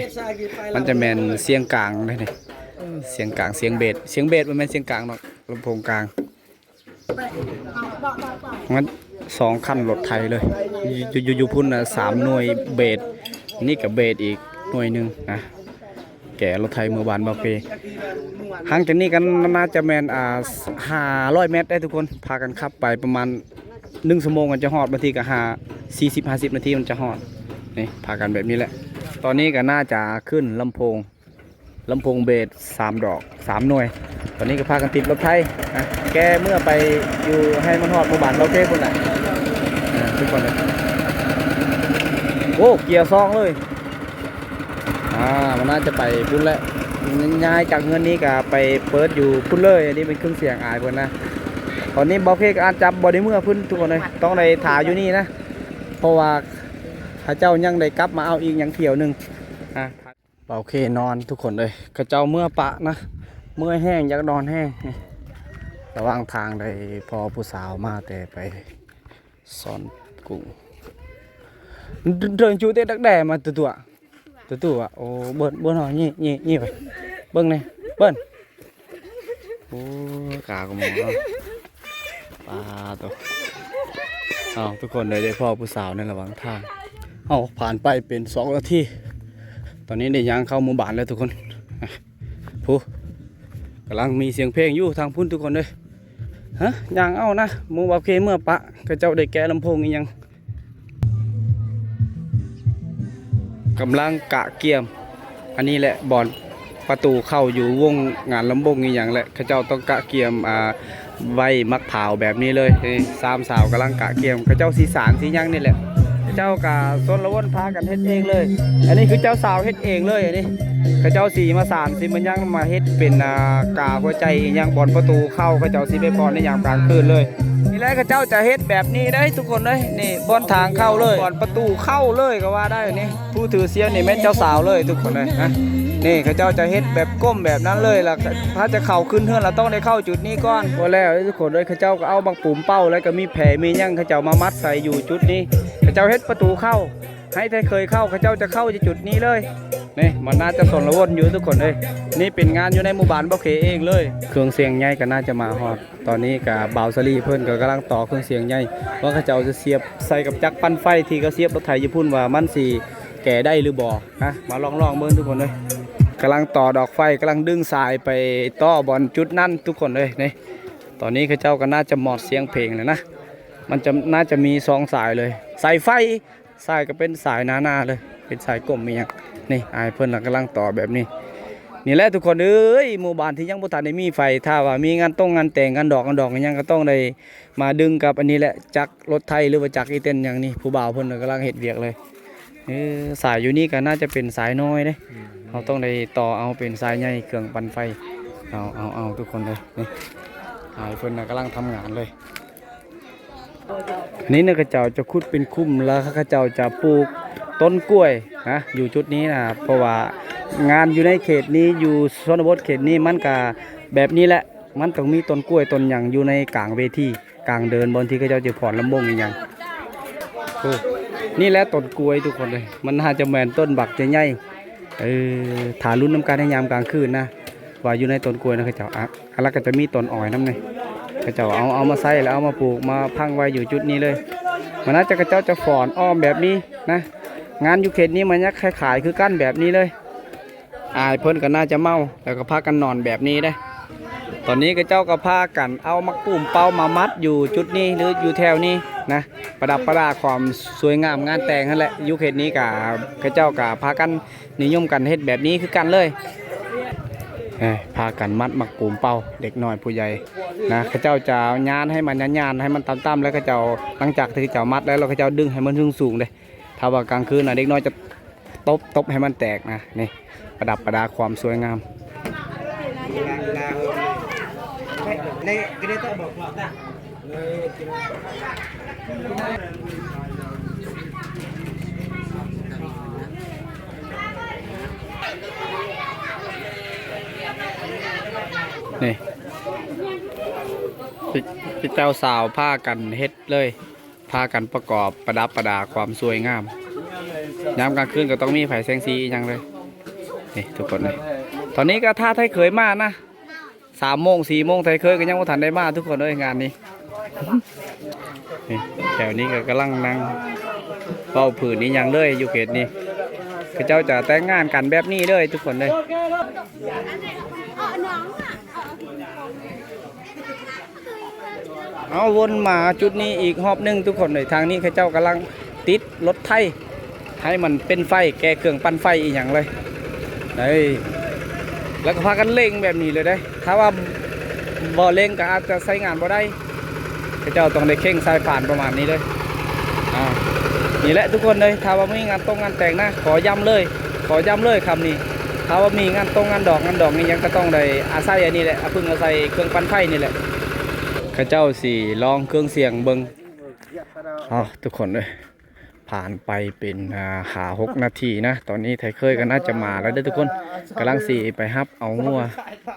ມັນຈະແມ່ນສຽງກາງເດ້ນີ້ ສຽງກາງ ສຽງເບດ ສຽງເບດ ບໍ່ແມ່ນສຽງກາງດອກ ລຳໂພງກາງ. ມັນສອງຄັນລົດໄຖເລີຍ ຢູ່ ຢູ່ ຢູ່ພຸ້ນນະ ສາມໜ່ວຍເບດ ນີ້ກໍເບດອີກໜ່ວຍໜຶ່ງນະ. ແກ່ລົດໄຖເມືອບ້ານບ່າວເປ ຫ່າງຈາກນີ້ກໍໜ້າຈະແມ່ນ ອ່າ ຫ້າຮ້ອຍແມັດເດ້ທຸກຄົນ. ພາກັນຂັບໄປປະມານໜຶ່ງຊົ່ວໂມງກໍຈະຮອດ ບາງທີກໍຫ້າ ສີ່ສິບ ຫ້າສິບນາທີມັນຈະຮອດ. ນີ້ ພາກັນແບບນີ້ແຫຼະ. ຕອນນີ້ກໍໜ້າຈະຂຶ້ນລຳໂພງ ລຳໂພງເບສສາມດອກ ສາມໜ່ວຍ. ຕອນນີ້ກໍພາກັນຕິດລົດໄຖນະ ແກ່ເມືອໄປຢູ່ໃຫ້ມັນຮອດໝູ່ບ້ານເລົ່າເທພຸ້ນແຫຼະ ເອີ ທຸກຄົນເອີຍ. ໂອ້ ເກຍສອງເລີຍ. ອ່າ ມັນໜ້າຈະໄປພຸ້ນແຫຼະ ຍ້າຍຈາກເຮືອນນີ້ກໍໄປເປີດຢູ່ພຸ້ນເລີຍ. ອັນນີ້ເປັນເຄື່ອງສຽງອ້າຍເພິ່ນນະ. ຕອນນີ້ບ່າວເຄກໍອາດຈະບໍ່ໄດ້ເມືອພຸ້ນທຸກຄົນເອີຍ ຕ້ອງໄດ້ຖ້າຢູ່ນີ້ນະ ເພາະວ່າເຂົາເຈົ້າຍັງໄດ້ກັບມາເອົາອີກຫຍັງຖ້ຽວໜຶ່ງ. ອ່າ ບ່າວເຄນອນທຸກຄົນເອີຍ ເຂົາເຈົ້າເມືອປະນະ ເມື່ອຍແຮງ ຢາກນອນແຮງ. ນີ້ ລະຫວ່າງທາງໄດ້ພໍ້ຜູ້ສາວມາແຕ່ໄປ ສອນກຸງ ເດີນຈູເຕະດັກແດ່ມາຕົວຕົວ ຕົວຕົວ. ໂອ້ ເບິ່ນ ເບິ່ນເຮົາ ນີ້ ນີ້ ນີ້ໄປ ເບິ່ງແດ່ ເບິ່ນ. ໂອ້ ກາກໍໝໍເນາະ ປາໂຕ. ເອົາ ທຸກຄົນ ໄດ້ ໄດ້ພໍ້ຜູ້ສາວໃນລະຫວ່າງທາງ ເຮົາຜ່ານໄປເປັນສອງນາທີ ຕອນນີ້ໄດ້ຍ່າງເຂົ້າໝູ່ບ້ານແລ້ວທຸກຄົນ. ອ່ະ ຜູ້ ກຳລັງມີສຽງເພງຢູ່ທາງພຸ້ນທຸກຄົນເອີຍ. ຮະ ຍ່າງເອົານະ ໝູ່ບ່າວເຄເມືອປະ ເຂົາເຈົ້າໄດ້ແກະລຳໂພງອີ່ຫຍັງ ກຳລັງກະກຽມ. ອັນນີ້ແຫຼະບ່ອນປະຕູເຂົ້າຢູ່ວົງງານລຳວົງອີ່ຫຍັງແຫຼະ ເຂົາເຈົ້າຕ້ອງກະກຽມ ອ່າ ໄວ້ໝາກພ້າວແບບນີ້ເລີຍ. ນີ້ ສາມສາວກຳລັງກະກຽມ ເຂົາເຈົ້າຊິສານຊິຫຍັງນີ້ແຫຼະ ເຂົາເຈົ້າກະຊົນລະວົນພາກັນເຮັດເອງເລີຍ. ອັນນີ້ຄືເຈົ້າສາວເຮັດເອງເລີຍ ອັນນີ້ ເຂົາເຈົ້າຊິມາສານຊິມາຫຍັງ ມາເຮັດເປັນ ອ່າ ກາຫົວໃຈອີ່ຫຍັງ ບ່ອນປະຕູເຂົ້າ ເຂົາເຈົ້າຊິໄປຜ່ອນໃນຍາມກາງຄືນເລີຍ. ນີ້ແຫຼະ ເຂົາເຈົ້າຈະເຮັດແບບນີ້ເດ້ທຸກຄົນເອີຍ. ນີ້ບ່ອນທາງເຂົ້າເລີຍ ບ່ອນປະຕູເຂົ້າເລີຍກໍວ່າໄດ້. ນີ້ ຜູ້ຖືສຽນນີ້ແມ່ນເຈົ້າສາວເລີຍທຸກຄົນເອີຍ. ນີ້ ເຂົາເຈົ້າຈະເຮັດແບບກົ້ມແບບນັ້ນເລີຍ ລະຖ້າຈະເຂົ້າຂຶ້ນເຮືອນລະຕ້ອງໄດ້ເຂົ້າຈຸດນີ້ກ່ອນ. ພໍແລ້ວທຸກຄົນເອີຍ ເຂົາເຈົ້າກໍເອົາໝາກປູມເປົ້າ ແລ້ວກໍມີແພ້ມີຫຍັງ ເຂົາເຈົ້າມາມັດໃສ່ຢູ່ຈຸດນີ້. ເຂົາເຈົ້າເຮັດປະຕູເຂົ້າ ໃຫ້ໄທເຄີຍເຂົ້າ ເຂົາເຈົ້າຈະເຂົ້າຢູ່ຈຸດນີ້ເລີຍ. ນີ້ ມັນໜ້າຈະຊົນລະວົນຢູ່ທຸກຄົນເອີຍ. ນີ້ເປັນງານຢູ່ໃນໝູ່ບ້ານບ່າວເຄເອງເລີຍ. ເຄື່ອງສຽງໃຫຍ່ກໍໜ້າຈະມາຮອດ. ຕອນນີ້ກໍບ່າວສາລີເພິ່ນກໍກຳລັງຕໍ່ເຄື່ອງສຽງໃຫຍ່ ວ່າເຂົາເຈົ້າຈະສຽບໃສ່ກັບຈັກປັ່ນໄຟທີ່ເຂົາສຽບລົດໄຖຢູ່ພຸ້ນ ວ່າມັນຊິແກ່ໄດ້ຫຼືບໍ່ນະ. ມາລອງໆເບິ່ງທຸກຄົນເອີຍ. ກຳລັງຕໍ່ດອກໄຟ ກຳລັງດຶງສາຍໄປຕໍ່ບ່ອນຈຸດນັ້ນທຸກຄົນເອີຍ. ນີ້ ຕອນນີ້ເຂົາເຈົ້າກໍໜ້າຈະມອດສຽງເພງແລ້ວນະ. ມັນຈະ ໜ້າຈະມີສອງສາຍເລີຍ ສາຍໄຟ ສາຍກໍເປັນສາຍໜາໆເລີຍ ເປັນສາຍກົມອີ່ຫຍັງ. ນີ້ ອ້າຍເພິ່ນລະກຳລັງຕໍ່ແບບນີ້. ນີ້ແຫຼະທຸກຄົນເອີຍ ໝູ່ບ້ານທີ່ຍັງບໍ່ທັນໄດ້ມີໄຟ ຖ້າວ່າມີງານຕົງງານແຕ່ງ ງານດອກງານດອງອີ່ຫຍັງ ກໍຕ້ອງໄດ້ມາດຶງກັບອັນນີ້ແຫຼະ ຈັກລົດໄຖ ຫຼືວ່າຈັກອີ່ເຕັນຫຍັງນີ້. ຜູ້ບ່າວເພິ່ນກໍກຳລັງເຮັດວຽກເລີຍ. ເອີ ສາຍຢູ່ນີ້ກໍໜ້າຈະເປັນສາຍນ້ອຍເດ້ ອືມ ເຮົາຕ້ອງໄດ້ຕໍ່ເອົາເປັນສາຍໃຫຍ່ ເຄື່ອງປັ່ນໄຟ. ເອົາ ເອົາ ເອົາ ທຸກຄົນເອີຍ ນີ້ ອ້າຍເພິ່ນນະກຳລັງທຳງານເລີຍ. ນີ້ນະ ເຂົາເຈົ້າຈະຂຸດເປັນຂຸມ ແລ້ວເຂົາເຈົ້າຈະປູກຕົ້ນກ້ວຍນະ ຢູ່ຈຸດນີ້ນະ ເພາະວ່າງານຢູ່ໃນເຂດນີ້ ຢູ່ຊົນນະບົດເຂດນີ້ ມັນກະແບບນີ້ແຫຼະ ມັນຕ້ອງມີຕົ້ນກ້ວຍຕົ້ນຫຍັງຢູ່ໃນກາງເວທີ ກາງເດີ່ນ ບ່ອນທີ່ເຂົາເຈົ້າຈະຟ້ອນລຳວົງອີ່ຫຍັງ. ໂອ້ ນີ້ແຫຼະຕົ້ນກ້ວຍທຸກຄົນເອີຍ ມັນຫາຈະແມ່ນຕົ້ນບັກໃຫຍ່ໆ. ເອີ ຖ້າລຸ້ນນຳກັນໃນຍາມກາງຄືນນະ ວ່າຢູ່ໃນຕົ້ນກ້ວຍນະ ເຂົາເຈົ້າ ອະ ແລ້ວກໍຈະມີຕົ້ນອ້ອຍນຳນີ້ ເຂົາເຈົ້າເອົາ ເອົາມາໃສ່ ແລ້ວເອົາມາປູກ ມາພັງໄວ້ຢູ່ຈຸດນີ້ເລີຍ. ມັນໜ້າຈະ ເຂົາເຈົ້າຈະຟ້ອນອ້ອມແບບນີ້ນະ ງານຢູ່ເຂດນີ້ມັນຍັກຄ້າຍໆຄືກັນແບບນີ້ເລີຍ. ອ້າຍເພິ່ນກໍໜ້າຈະເມົາ ແລ້ວກໍພາກັນນອນແບບນີ້ເດ້. ຕອນນີ້ເຂົາເຈົ້າກໍພາກັນເອົາໝາກປູມເປົ້າມາມັດຢູ່ຈຸດນີ້ ຫຼື ຢູ່ແຖວນີ້ນະ ປະດັບປະດາຄວາມສວຍງາມງານແຕ່ງຫັ້ນແຫຼະ. ຢູ່ເຂດນີ້ກໍ ເຂົາເຈົ້າກໍພາກັນນິຍົມກັນເຮັດແບບນີ້ຄືກັນເລີຍ. ເອີ ພາກັນມັດໝາກປູມເປົ້າ ເດັກນ້ອຍຜູ້ໃຫຍ່ນະ ເຂົາເຈົ້າຈະຍານໃຫ້ມັນຍານໆ ໃຫ້ມັນຕ່ຳໆ ແລ້ວເຂົາເຈົ້າ ຫຼັງຈາກທີ່ເຂົາເຈົ້າມັດແລ້ວ ແລ້ວເຂົາເຈົ້າດຶງໃຫ້ມັນສູງໆເດ້. ຖ້າວ່າກາງຄືນນະ ເດັກນ້ອຍຈະຕົບ ຕົບໃຫ້ມັນແຕກນະ. ນີ້ ປະດັບປະດາຄວາມສວຍງາມ. ນີ້ ເຈົ້າສາວພາກັນເຮັດເລີຍ. ພາກັນປະກອບປະດັບປະດາຄວາມສວຍງາມ. ຍາມກາງຄືນກໍຕ້ອງມີໄຟແສງສີອີ່ຫຍັງເລີຍ. ນີ້ທຸກຄົນເອີຍ ຕອນນີ້ກໍຖ້າໄທເຄີຍມານະ ສາມໂມງ ສີ່ໂມງ ໄທເຄີຍກໍຍັງບໍ່ທັນໄດ້ມາທຸກຄົນເອີຍ ງານນີ້. ນີ້ ແຖວນີ້ກໍກຳລັງນັ່ງເວົ້າພື້ນອີ່ຫຍັງເລີຍ ຢູ່ເຂດນີ້ ເຂົາເຈົ້າຈະແຕ່ງງານກັນແບບນີ້ເລີຍທຸກຄົນເອີຍ. ເອົາ ວົນມາຈຸດນີ້ອີກຮອບໜຶ່ງທຸກຄົນເອີຍ. ທາງນີ້ເຂົາເຈົ້າກຳລັງຕິດລົດໄຖໃຫ້ມັນເປັນໄຟ ແກ່ເຄື່ອງປັ່ນໄຟອີ່ຫຍັງເລີຍ. ເອີ ແລ້ວກໍພາກັນເລັ່ງແບບນີ້ເລີຍເດ້. ຖ້າວ່າບໍ່ເລັ່ງກໍອາດຈະໃຊ້ງານບໍ່ໄດ້. ເຂົາເຈົ້າຕ້ອງໄດ້ເຄັ່ງສາຍພານປະມານນີ້ເລີຍ. ອ່າ ນີ້ແຫຼະທຸກຄົນເອີຍ ຖ້າວ່າມີງານຕົງງານແຕ່ງນະ ຂໍຢ້ຳເລີຍ ຂໍຢ້ຳເລີຍຄຳນີ້. ຖ້າວ່າມີງານຕົງງານດອກງານດອງອີ່ຫຍັງ ກໍຕ້ອງໄດ້ອາໄສອັນນີ້ແຫຼະ ອາ ເພິ່ງອາໄສເຄື່ອງປັ່ນໄຟນີ້ແຫຼະ. ຄ ຂະເຈົ້າຊິລອງເຄື່ອງສຽງເບິ່ງ. ເອົາ ທຸກຄົນເອີຍ ຜ່ານໄປເປັນ ອ່າ ຫ້າຫົກນາທີນະ ຕອນນີ້ໄທເຄີຍກໍໜ້າຈະມາແລ້ວເດີທຸກຄົນ. ກຳລັງຊິໄປຮັບເອົາງົວ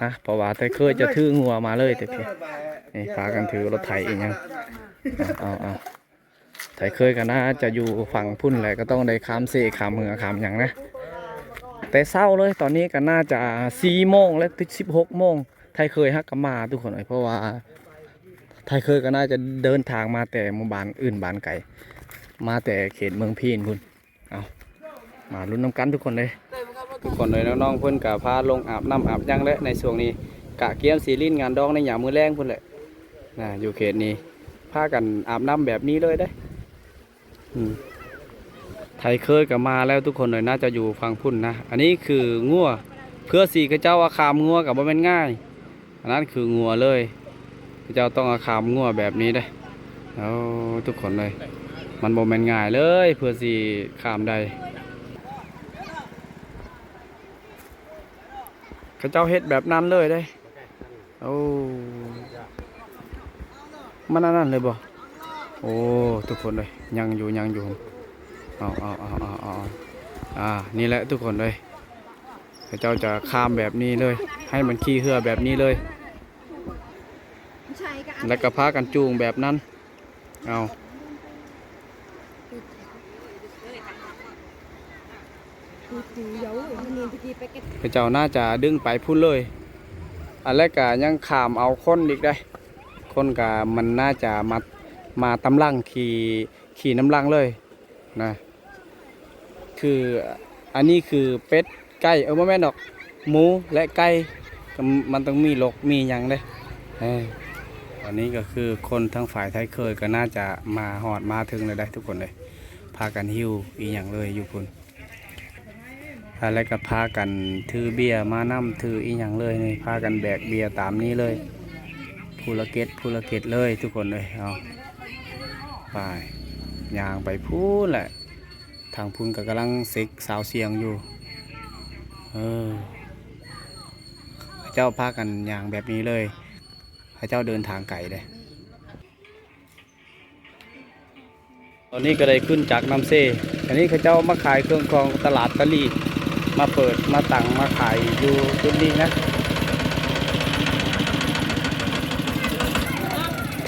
ນະ ເພາະວ່າໄທເຄີຍຈະຖືງົວມາເລີຍແຕ່ເພຍ. ນີ້ພາກັນຖືລົດໄຖອີ່ຫຍັງ. ເອົາໆໆ ໄທເຄີຍກໍໜ້າຈະຢູ່ຝັ່ງພຸ້ນແຫຼະ ກໍຕ້ອງໄດ້ຂ້າມເຊຂ້າມເຮືອຂ້າມຫຍັງນະ ແຕ່ເຊົ້າເລີຍ. ຕອນນີ້ກໍໜ້າຈະສີ່ໂມງແລ້ວ ສິບຫົກໂມງ. ໄທເຄີຍຫາກກໍມາທຸກຄົນເອີຍ ເພາະວ່າໄທເຄີຍກໍໜ້າຈະເດີນທາງມາແຕ່ໝູ່ບ້ານອື່ນບ້ານໄກ ມາແຕ່ເຂດເມືອງພີນພຸ້ນ. ເອົາ ມາລຸ້ນນຳກັນທຸກຄົນເດີ. ທຸກຄົນເອີຍ ນ້ອງໆເພິ່ນກໍພາລົງອາບນ້ຳອາບຫຍັງແຫຼະ ໃນຊ່ວງນີ້ກະກຽມຊິຫຼິ້ນງານດອງໃນຍາມມື້ແລງພຸ້ນແຫຼະນະ. ຢູ່ເຂດນີ້ພາກັນອາບນ້ຳແບບນີ້ເລີຍເດ້. ອືມ ໄທເຄີຍກໍມາແລ້ວທຸກຄົນເອີຍ ໜ້າຈະຢູ່ຝັ່ງພຸ້ນນະ. ອັນນີ້ຄືງົວ ເພື່ອຊິເຂົາເຈົ້າວ່າຂ້າມງົວກໍບໍ່ແມ່ນງ່າຍ. ອັນນັ້ນຄືງົວເລີຍ ເຂົາເຈົ້າຕ້ອງເອົາຂ້າມງົວແບບນີ້ເດ້. ໂອ້ ທຸກຄົນເອີຍ ມັນບໍ່ແມ່ນງ່າຍເລີຍ ເພື່ອຊິຂ້າມໄດ້ ເຂົາເຈົ້າເຮັດແບບນັ້ນເລີຍເດ້. ໂອ້ ມັນອັນນັ້ນເລີຍບໍ່? ໂອ້ ທຸກຄົນເອີຍ ຍັງຢູ່ ຍັງຢູ່. ເອົາ ເອົາ ເອົາ ເອົາ ເອົາ ອ່າ ນີ້ແຫຼະທຸກຄົນເອີຍ ເຂົາເຈົ້າຈະຂ້າມແບບນີ້ເລີຍ ໃຫ້ມັນຂີ່ເຮືອແບບນີ້ເລີຍ ແລ້ວກໍພາກັນຈູງແບບນັ້ນ. ເອົາ ເຂົາເຈົ້າໜ້າຈະດຶງໄປພຸ້ນເລີຍ ອັນແລກກະຍັງຂ້າມເອົາຄົນອີກໄດ໋. ຄົນກະມັນໜ້າຈະມາ ມາຕາມຫຼັງ ຂີ່ ຂີ່ນຳຫຼັງເລີຍນະ. ຄື ອັນນີ້ຄືເປັດ ໄກ່ ເອີ ບໍ່ແມ່ນດອກ ໝູ ແລະ ໄກ່ ມັນຕ້ອງມີລົກມີຫຍັງເດ້. ເອີ ອັນນີ້ກໍຄືຄົນທາງຝ່າຍໄທເຄີຍກໍໜ້າຈະມາຮອດມາເຖິງແລ້ວໄດ໋ທຸກຄົນເອີຍ ພາກັນຫິ້ວອີ່ຫຍັງເລີຍຢູ່ພຸ້ນ. ແລ້ວກໍພາກັນຖືເບຍມານຳ ຖືອີ່ຫຍັງເລີຍນີ້ ພາກັນແບກເບຍຕາມນີ້ເລີຍ ຜູ້ລະເກັດ ຜູ້ລະເກັດເລີຍທຸກຄົນເອີຍ. ເອົາ ໄປ ຍ່າງໄປພຸ້ນແຫຼະ ທາງພຸ້ນກໍກຳລັງເຊັກຊາວສຽງຢູ່. ເອີ ເຂົາເຈົ້າພາກັນຍ່າງແບບນີ້ເລີຍ ເຂົາເຈົ້າເດີນທາງໄກເດ້. ຕອນນີ້ກໍໄດ້ຂຶ້ນຈາກນ້ຳເຊ ອັນນີ້ເຂົາເຈົ້າມາຂາຍເຄື່ອງຂອງຕະຫຼາດຕາລີ ມາເປີດມາຕັ້ງມາຂາຍຢູ່ຈຸດນີ້ນະ.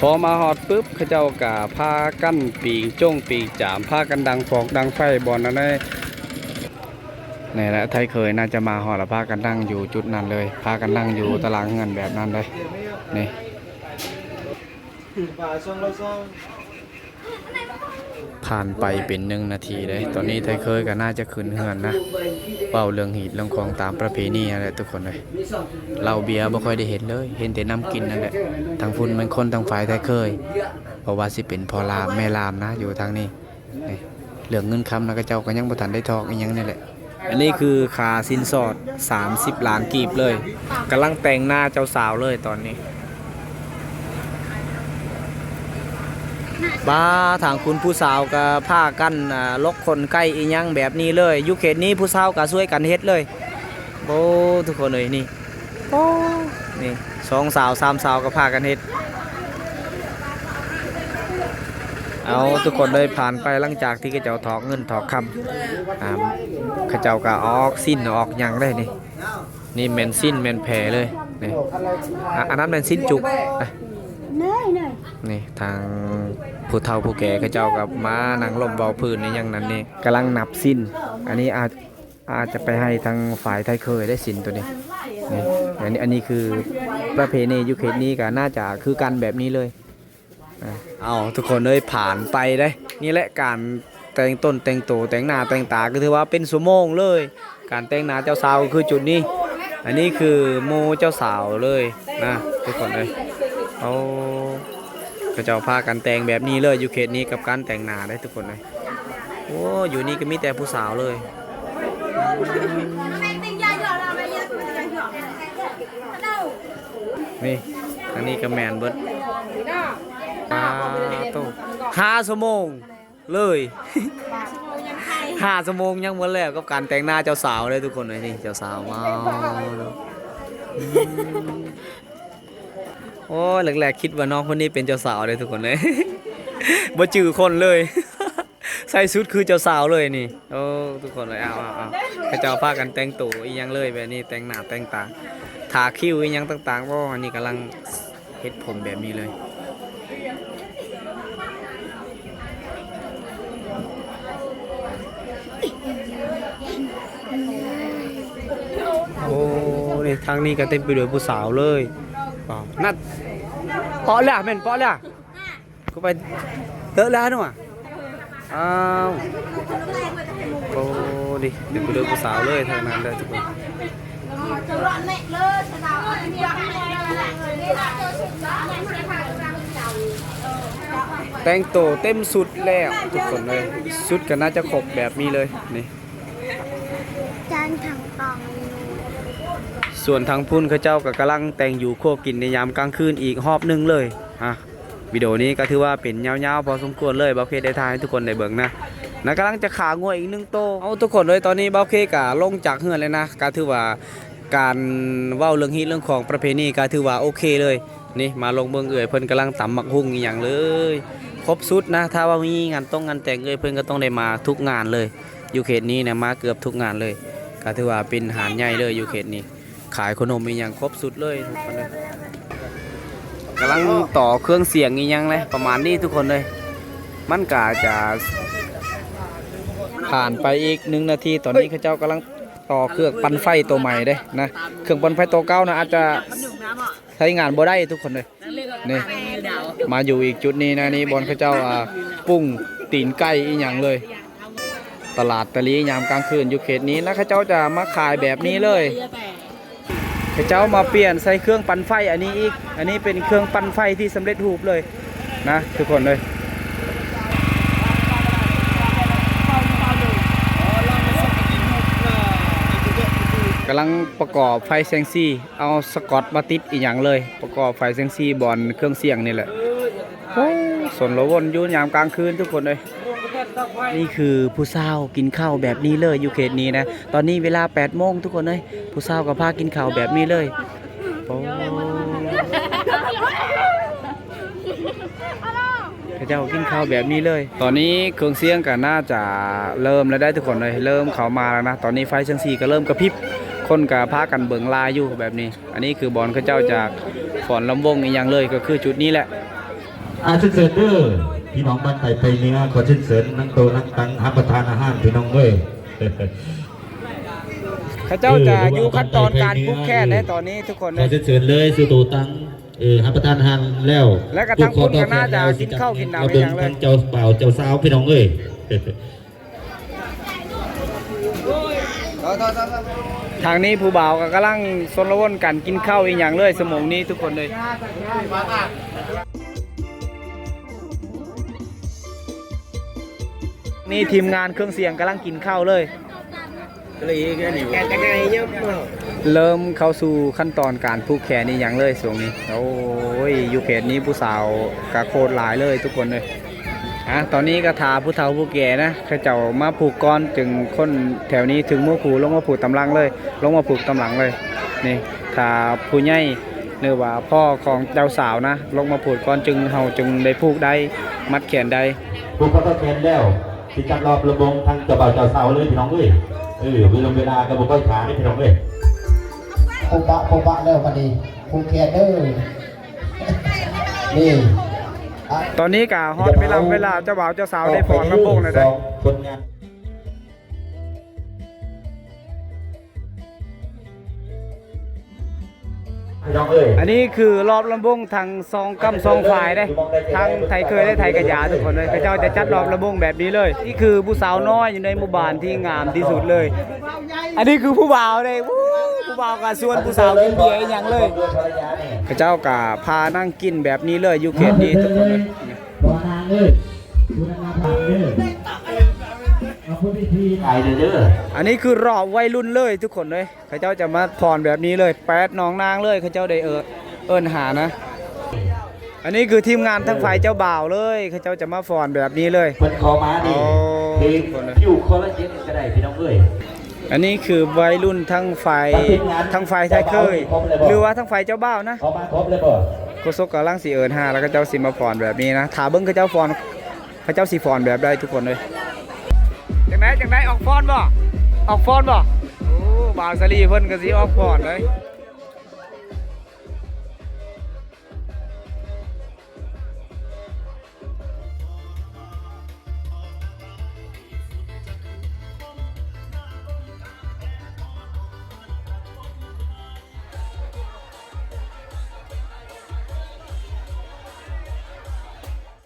ພໍມາຮອດປຶບ ເຂົາເຈົ້າກໍພາກັນປີງຈົ່ງປີງຈາມ ພາກັນດັງຟອກດັງໄຟບ່ອນນັ້ນແຫຼະ. ນີ້ແຫຼະ ໄທເຄີຍໜ້າຈະມາຮອດລະ ພາກັນນັ່ງຢູ່ຈຸດນັ້ນເລີຍ ພາກັນນັ່ງຢູ່ຕາລາງເຮືອນແບບນັ້ນເລີຍ ນີ້. ຜ່ານໄປເປັນໜຶ່ງນາທີເດ້ ຕອນນີ້ໄທເຄີຍກໍໜ້າຈະຂຶ້ນເຮືອນນະ. ເວົ້າເລື່ອງຮີດເລື່ອງຄອງຕາມປະເພນີຫັ້ນແຫຼະທຸກຄົນເອີຍ. ເຫຼົ້າເບຍບໍ່ຄ່ອຍໄດ້ເຫັນເລີຍ ເຫັນແຕ່ນ້ຳກິນນັ້ນແຫຼະ. ທາງພຸ້ນແມ່ນຄົນທາງຝ່າຍໄທເຄີຍ ບໍ່ວ່າຊິເປັນພໍ່ລາມແມ່ລາມນະ ຢູ່ທາງນີ້. ນີ້ ເລື່ອງເງິນຄຳນະ ເຂົາເຈົ້າກໍຍັງບໍ່ທັນໄດ້ຖອກອີ່ຫຍັງນີ້ແຫຼະ. ອັນນີ້ຄືຄ່າສິນສອດສາມສິບລ້ານກີບເລີຍ ກຳລັງແຕ່ງໜ້າເຈົ້າສາວເລີຍຕອນນີ້. ປ້າ ທາງຄຸນຜູ້ສາວກໍພາກັນ ອ່າ ລົກຂົນໄກ່ອີ່ຫຍັງແບບນີ້ເລີຍ ຢູ່ເຂດນີ້ຜູ້ສາວກໍຊ່ວຍກັນເຮັດເລີຍ. ໂອ້ ທຸກຄົນເອີຍ ນີ້ ໂອ້ ນີ້ ສອງສາວສາມສາວກໍພາກັນເຮັດ. ເອົາ ທຸກຄົນເລີຍ ຜ່ານໄປຫຼັງຈາກທີ່ເຂົາເຈົ້າຖອກເງິນຖອກຄຳ ອ່າ ເຂົາເຈົ້າກໍອອກສິ້ນອອກຫຍັງເດ້ນີ້. ນີ້ແມ່ນສິ້ນແມ່ນແພເລີຍນີ້ ອາ ອັນນັ້ນແມ່ນສິ້ນຈຸກນະ. ນີ້ທາງຜູ້ເຖົ້າຜູ້ແກ່ເຂົາເຈົ້າກໍມານັ່ງລົມເວົ້າພື້ນອີ່ຫຍັງນັ້ນນີ້ ກຳລັງນັບສິ້ນ. ອັນນີ້ອາດ ອາດຈະໄປໃຫ້ທາງຝ່າຍໄທເຄີຍໄດ້ສິນໂຕນີ້. ນີ້ ອັນນີ້ ອັນນີ້ຄືປະເພນີຢູ່ເຂດນີ້ກໍໜ້າຈະຄືກັນແບບນີ້ເລີຍ. ເອົາ ທຸກຄົນເອີຍ ຜ່ານໄປເດ້. ນີ້ແຫຼະການແຕ່ງຕົນແຕ່ງໂຕ ແຕ່ງໜ້າແຕ່ງຕາ ກໍຖືວ່າເປັນຊົ່ວໂມງເລີຍ ການແຕ່ງໜ້າເຈົ້າສາວກໍຄືຈຸດນີ້. ອັນນີ້ຄືໝູ່ເຈົ້າສາວເລີຍນະ ທຸກຄົນເອີຍ. ໂອ້ ເຂົາເຈົ້າພາກັນແຕ່ງແບບນີ້ເລີຍ ຢູ່ເຂດນີ້ກັບການແຕ່ງໜ້າເດ້ທຸກຄົນເອີຍ. ໂອ້ ຢູ່ນີ້ກໍມີແຕ່ຜູ້ສາວເລີຍ. ນີ້ ອັນນີ້ກໍແມ່ນເບິດ. ປາໂຕ ຫ້າຊົ່ວໂມງເລີຍ ຫ້າຊົ່ວໂມງຍັງບໍ່ແລ້ວກັບການແຕ່ງໜ້າເຈົ້າສາວເດ້ທຸກຄົນເອີຍ. ນີ້ເຈົ້າສາວມາ ອືມ. ໂອ້ ແລກໆຄິດວ່ານ້ອງຄົນນີ້ເປັນເຈົ້າສາວເດ້ທຸກຄົນເອີຍ ບໍ່ຈື່ຄົນເລີຍ ໃສ່ຊຸດຄືເຈົ້າສາວເລີຍນີ້. ໂອ້ ທຸກຄົນເອີຍ ເອົາໆໆ ເຂົາເຈົ້າພາກັນແຕ່ງໂຕອີ່ຫຍັງເລີຍ ແບບນີ້ ແຕ່ງໜ້າແຕ່ງຕາ ທາຄິ້ວອີ່ຫຍັງຕ່າງໆ. ໂອ້ ອັນນີ້ກຳລັງເຮັດຜົມແບບນີ້ເລີຍ. ໂອ້ ນີ້ ທາງນີ້ກໍເຕັມໄປດ້ວຍຜູ້ສາວເລີຍ. ນັດ ເປາະແລ້ວ ແມ່ນເປາະແລ້ວ. ກູໄປເຕີແລ້ວຫັ້ນຫວາ. ອ້າວ ໂອ້ ນີ້ ເຕັມໄປດ້ວຍຜູ້ສາວເລີຍ ທາງນັ້ນເດີທຸກຄົນ. ແຕ່ງໂຕເຕັມຊຸດແລ້ວທຸກຄົນເອີຍ ຊຸດກໍໜ້າຈະຄົບແບບນີ້ເລີຍນີ້. ຈານທັງກອງ. ສ່ວນທາງພຸ້ນເຂົາເຈົ້າກໍກຳລັງແຕ່ງຢູ່ຄົວກິນໃນຍາມກາງຄືນອີກຮອບໜຶ່ງເລີຍ. ອ່າ ວິດີໂອນີ້ກໍຖືວ່າເປັນຍາວໆພໍສົມຄວນເລີຍ ບ່າວເຄໄດ້ຖ່າຍໃຫ້ທຸກຄົນໄດ້ເບິ່ງນະ ນະ ກຳລັງຈະຂ້າງົວອີກໜຶ່ງໂຕ. ເອົາ ທຸກຄົນເອີຍ ຕອນນີ້ບ່າວເຄກໍລົງຈາກເຮືອນແລ້ວນະ ກໍຖືວ່າການເວົ້າເລື່ອງຮີດເລື່ອງຂອງປະເພນີກໍຖືວ່າໂອເຄເລີຍ. ນີ້ ມາລົງເບິ່ງເອື້ອຍເພິ່ນກຳລັງຕຳໝາກຫຸ່ງອີ່ຫຍັງເລີຍ ຄົບຊຸດນະ. ຖ້າວ່າມີງານຕົງງານແຕ່ງ ເອື້ອຍເພິ່ນກໍຕ້ອງໄດ້ມາທຸກງານເລີຍ ຢູ່ເຂດນີ້ນະ ມາເກືອບທຸກງານເລີຍ. ກໍຖືວ່າເປັນຮ້ານໃຫຍ່ເລີຍຢູ່ເຂດນີ້ ຂາຍຂະໜົມອີ່ຫຍັງຄົບຊຸດເລີຍ. ກຳລັງຕໍ່ເຄື່ອງສຽງອີ່ຫຍັງແຫຼະ ປະມານນີ້ທຸກຄົນເອີຍ. ມັນກໍອາດຈະຜ່ານໄປອີກໜຶ່ງນາທີ ຕອນນີ້ເຂົາເຈົ້າກຳລັງຕໍ່ເຄື່ອງປັ່ນໄຟໂຕໃໝ່ເດ້ນະ ເຄື່ອງປັ່ນໄຟໂຕເກົ່ານະອາດຈະ ໃຊ້ງານບໍ່ໄດ້ທຸກຄົນເອີຍ. ນີ້ ມາຢູ່ອີກຈຸດນີ້ນະ ນີ້ບ່ອນເຂົາເຈົ້າ ອ່າ ປຸ້ງຕີນໄກ່ອີ່ຫຍັງເລີຍ ຕະຫຼາດຕະລີຍາມກາງຄືນຢູ່ເຂດນີ້ນະ ເຂົາເຈົ້າຈະມາຂາຍແບບນີ້ເລີຍ. ເຂົາເຈົ້າມາປ່ຽນໃສ່ເຄື່ອງປັ່ນໄຟອັນນີ້ອີກ ອັນນີ້ເປັນເຄື່ອງປັ່ນໄຟທີ່ສຳເລັດຮູບເລີຍ ນະ ທຸກຄົນເອີຍ. ກຳລັງປະກອບໄຟແສງສີ ເອົາສະກອດມາຕິດອີ່ຫຍັງເລີຍ ປະກອບໄຟແສງສີບ່ອນເຄື່ອງສຽງນີ້ແຫຼະ. ໂອ້ ຊົນລະວົນຢູ່ຍາມກາງຄືນທຸກຄົນເອີຍ. ນີ້ຄືຜູ້ສາວກິນເຂົ້າແບບນີ້ເລີຍຢູ່ເຂດນີ້ນະ. ຕອນນີ້ເວລາແປດໂມງທຸກຄົນເອີຍ ຜູ້ສາວກໍພາກິນເຂົ້າແບບນີ້ເລີຍ. ໂອ້ ເຂົາເຈົ້າກິນເຂົ້າແບບນີ້ເລີຍ. ຕອນນີ້ເຄື່ອງສຽງກໍໜ້າຈະເລີ່ມແລ້ວໄດ໋ທຸກຄົນເອີຍ ເລີ່ມເຂົ້າມາແລ້ວນະ. ຕອນນີ້ໄຟແສງສີກໍເລີ່ມກະພິບ ຄົນກໍພາກັນເບິ່ງຫຼາຍຢູ່ແບບນີ້. ອັນນີ້ຄືບ່ອນເຂົາເຈົ້າຈະຟ້ອນລຳວົງອີ່ຫຍັງເລີຍ ກໍຄືຈຸດນີ້ແຫຼະ. ອາ ເຊີນເຊີນເດີ ພີ່ນ້ອງບ້ານໃຕ້ໄພເໜືອ ຂໍເຊີນເຊີນນັ່ງໂຕະນັ່ງຕັ່ງ ຮັບປະທານອາຫານພີ່ນ້ອງເອີຍ. ເຂົາເຈົ້າຈະຢູ່ຂັ້ນຕອນການຜູກແຂນໃນຕອນນີ້ທຸກຄົນເດີ. ຂໍເຊີນເຊີນເລີຍ ຊື້ໂຕະຕັ່ງ ເອີ ຮັບປະທານອາຫານແລ້ວ ແລະກະທັງພຸ້ນກໍໜ້າຈະກິນເຂົ້າກິນນ້ຳອີ່ຫຍັງເລີຍ ທັງເຈົ້າບ່າວເຈົ້າສາວພີ່ນ້ອງເອີຍ. ທາງນີ້ຜູ້ບ່າວກໍກຳລັງຊົນລະວົນກັນກິນເຂົ້າອີ່ຫຍັງເລີຍ ຊົ່ວໂມງນີ້ທຸກຄົນເລີຍ. ນີ້ທີມງານເຄື່ອງສຽງກຳລັງກິນເຂົ້າເລີຍ. ເລີ່ມເຂົ້າສູ່ຂັ້ນຕອນການຜູກແຂນອີ່ຫຍັງເລີຍຊ່ວງນີ້. ໂອ້ຍ ຢູ່ເຂດນີ້ຜູ້ສາວກະໂຄດຫຼາຍເລີຍທຸກຄົນເອີຍ. ອາ ຕອນນີ້ກໍຖ້າຜູ້ເຖົ້າຜູ້ແກ່ນະ ເຂົາເຈົ້າມາຜູກກ່ອນ ຈຶ່ງຄົນແຖວນີ້ ເຖິງໝູ່ຄູ່ລົງມາຜູກຕາມຫຼັງເລີຍ ລົງມາຜູກຕາມຫຼັງເລີຍ. ນີ້ ຖ້າຜູ້ໃຫຍ່ ຫຼືວ່າພໍ່ຂອງເຈົ້າສາວນະ ລົງມາຜູກກ່ອນ ຈຶ່ງ ເຮົາຈຶ່ງໄດ້ຜູກໄດ້ ມັດແຂນໄດ້. ຜູກແຂນແລ້ວ ຊິຈັດລອບລຳວົງທັງເຈົ້າບ່າວເຈົ້າສາວເລີຍພີ່ນ້ອງເອີຍ. ເອີ ເວລາ ເວລາກໍບໍ່ຄ່ອຍຖ້າເດ້ພີ່ນ້ອງເອີຍ. ໂປະປະ ໂປະປະແລ້ວບັດນີ້ ຜູກແຂນເດີ. ນີ້ ອາ ຕອນນີ້ກໍຮອດເວລາ ເວລາເຈົ້າບ່າວເຈົ້າສາວໄດ້ຟ້ອນລຳວົງແລ້ວເດ້. ສອງຄົນງານ ພີ່ນ້ອງເອີຍ ອັນນີ້ຄືລອບລຳວົງທັງສອງກ້ຳສອງຝ່າຍເດ້ ທັງໄທເຄີຍ ແລະ ໄທກະຢາທຸກຄົນເອີຍ. ເຂົາເຈົ້າຈະຈັດລອບລຳວົງແບບນີ້ເລີຍ. ນີ້ຄືຜູ້ສາວນ້ອຍຢູ່ໃນໝູ່ບ້ານທີ່ງາມທີ່ສຸດເລີຍ. ອັນນີ້ຄືຜູ້ບ່າວເດ້ ວູ້ ຜູ້ບ່າວກໍຊວນຜູ້ສາວກິນເບຍອີ່ຫຍັງເລີຍ. ເຂົາເຈົ້າກໍພານັ່ງກິນແບບນີ້ເລີຍ ຢູ່ເຂດນີ້ທຸກຄົນເອີຍ. ອັນນີ້ຄືລອບໄວລຸ້ນເລີຍທຸກຄົນເອີຍ. ເຂົາເຈົ້າຈະມາຟ້ອນແບບນີ້ເລີຍ ແປດໜອງນາງເລີຍ ເຂົາເຈົ້າໄດ້ເອີ້ນ ເອີ້ນຫານະ. ອັນນີ້ຄືທີມງານທາງຝ່າຍເຈົ້າບ່າວເລີຍ ເຂົາເຈົ້າຈະມາຟ້ອນແບບນີ້ເລີຍ. ເພິ່ນເຂົ້າມານີ້ ໂອ້ ຄືຄິວຄົນລະເຈັດກໍໄດ້ພີ່ນ້ອງເອີຍ. ອັນນີ້ຄືໄວລຸ້ນທາງຝ່າຍ ທາງຝ່າຍໄທເຄີຍ ຫຼືວ່າທາງຝ່າຍເຈົ້າບ່າວນະ. ເຂົ້າມາຄົບແລ້ວບໍ່? ໂຄສົກກຳລັງຊິເອີ້ນຫາ ແລ້ວເຂົາເຈົ້າຊິມາຟ້ອນແບບນີ້ນະ. ຖ້າເບິ່ງເຂົາເຈົ້າຟ້ອນ ເຂົາເຈົ້າຊິຟ້ອນແບບໃດທຸກຄົນເອີຍ. ຈັ່ງໃດ ຈັ່ງໃດ ອອກຟ້ອນບໍ່? ອອກຟ້ອນບໍ່? ໂອ້ ບ່າວສາລີເພິ່ນກໍຊິອອກຟ້ອນເລີຍ.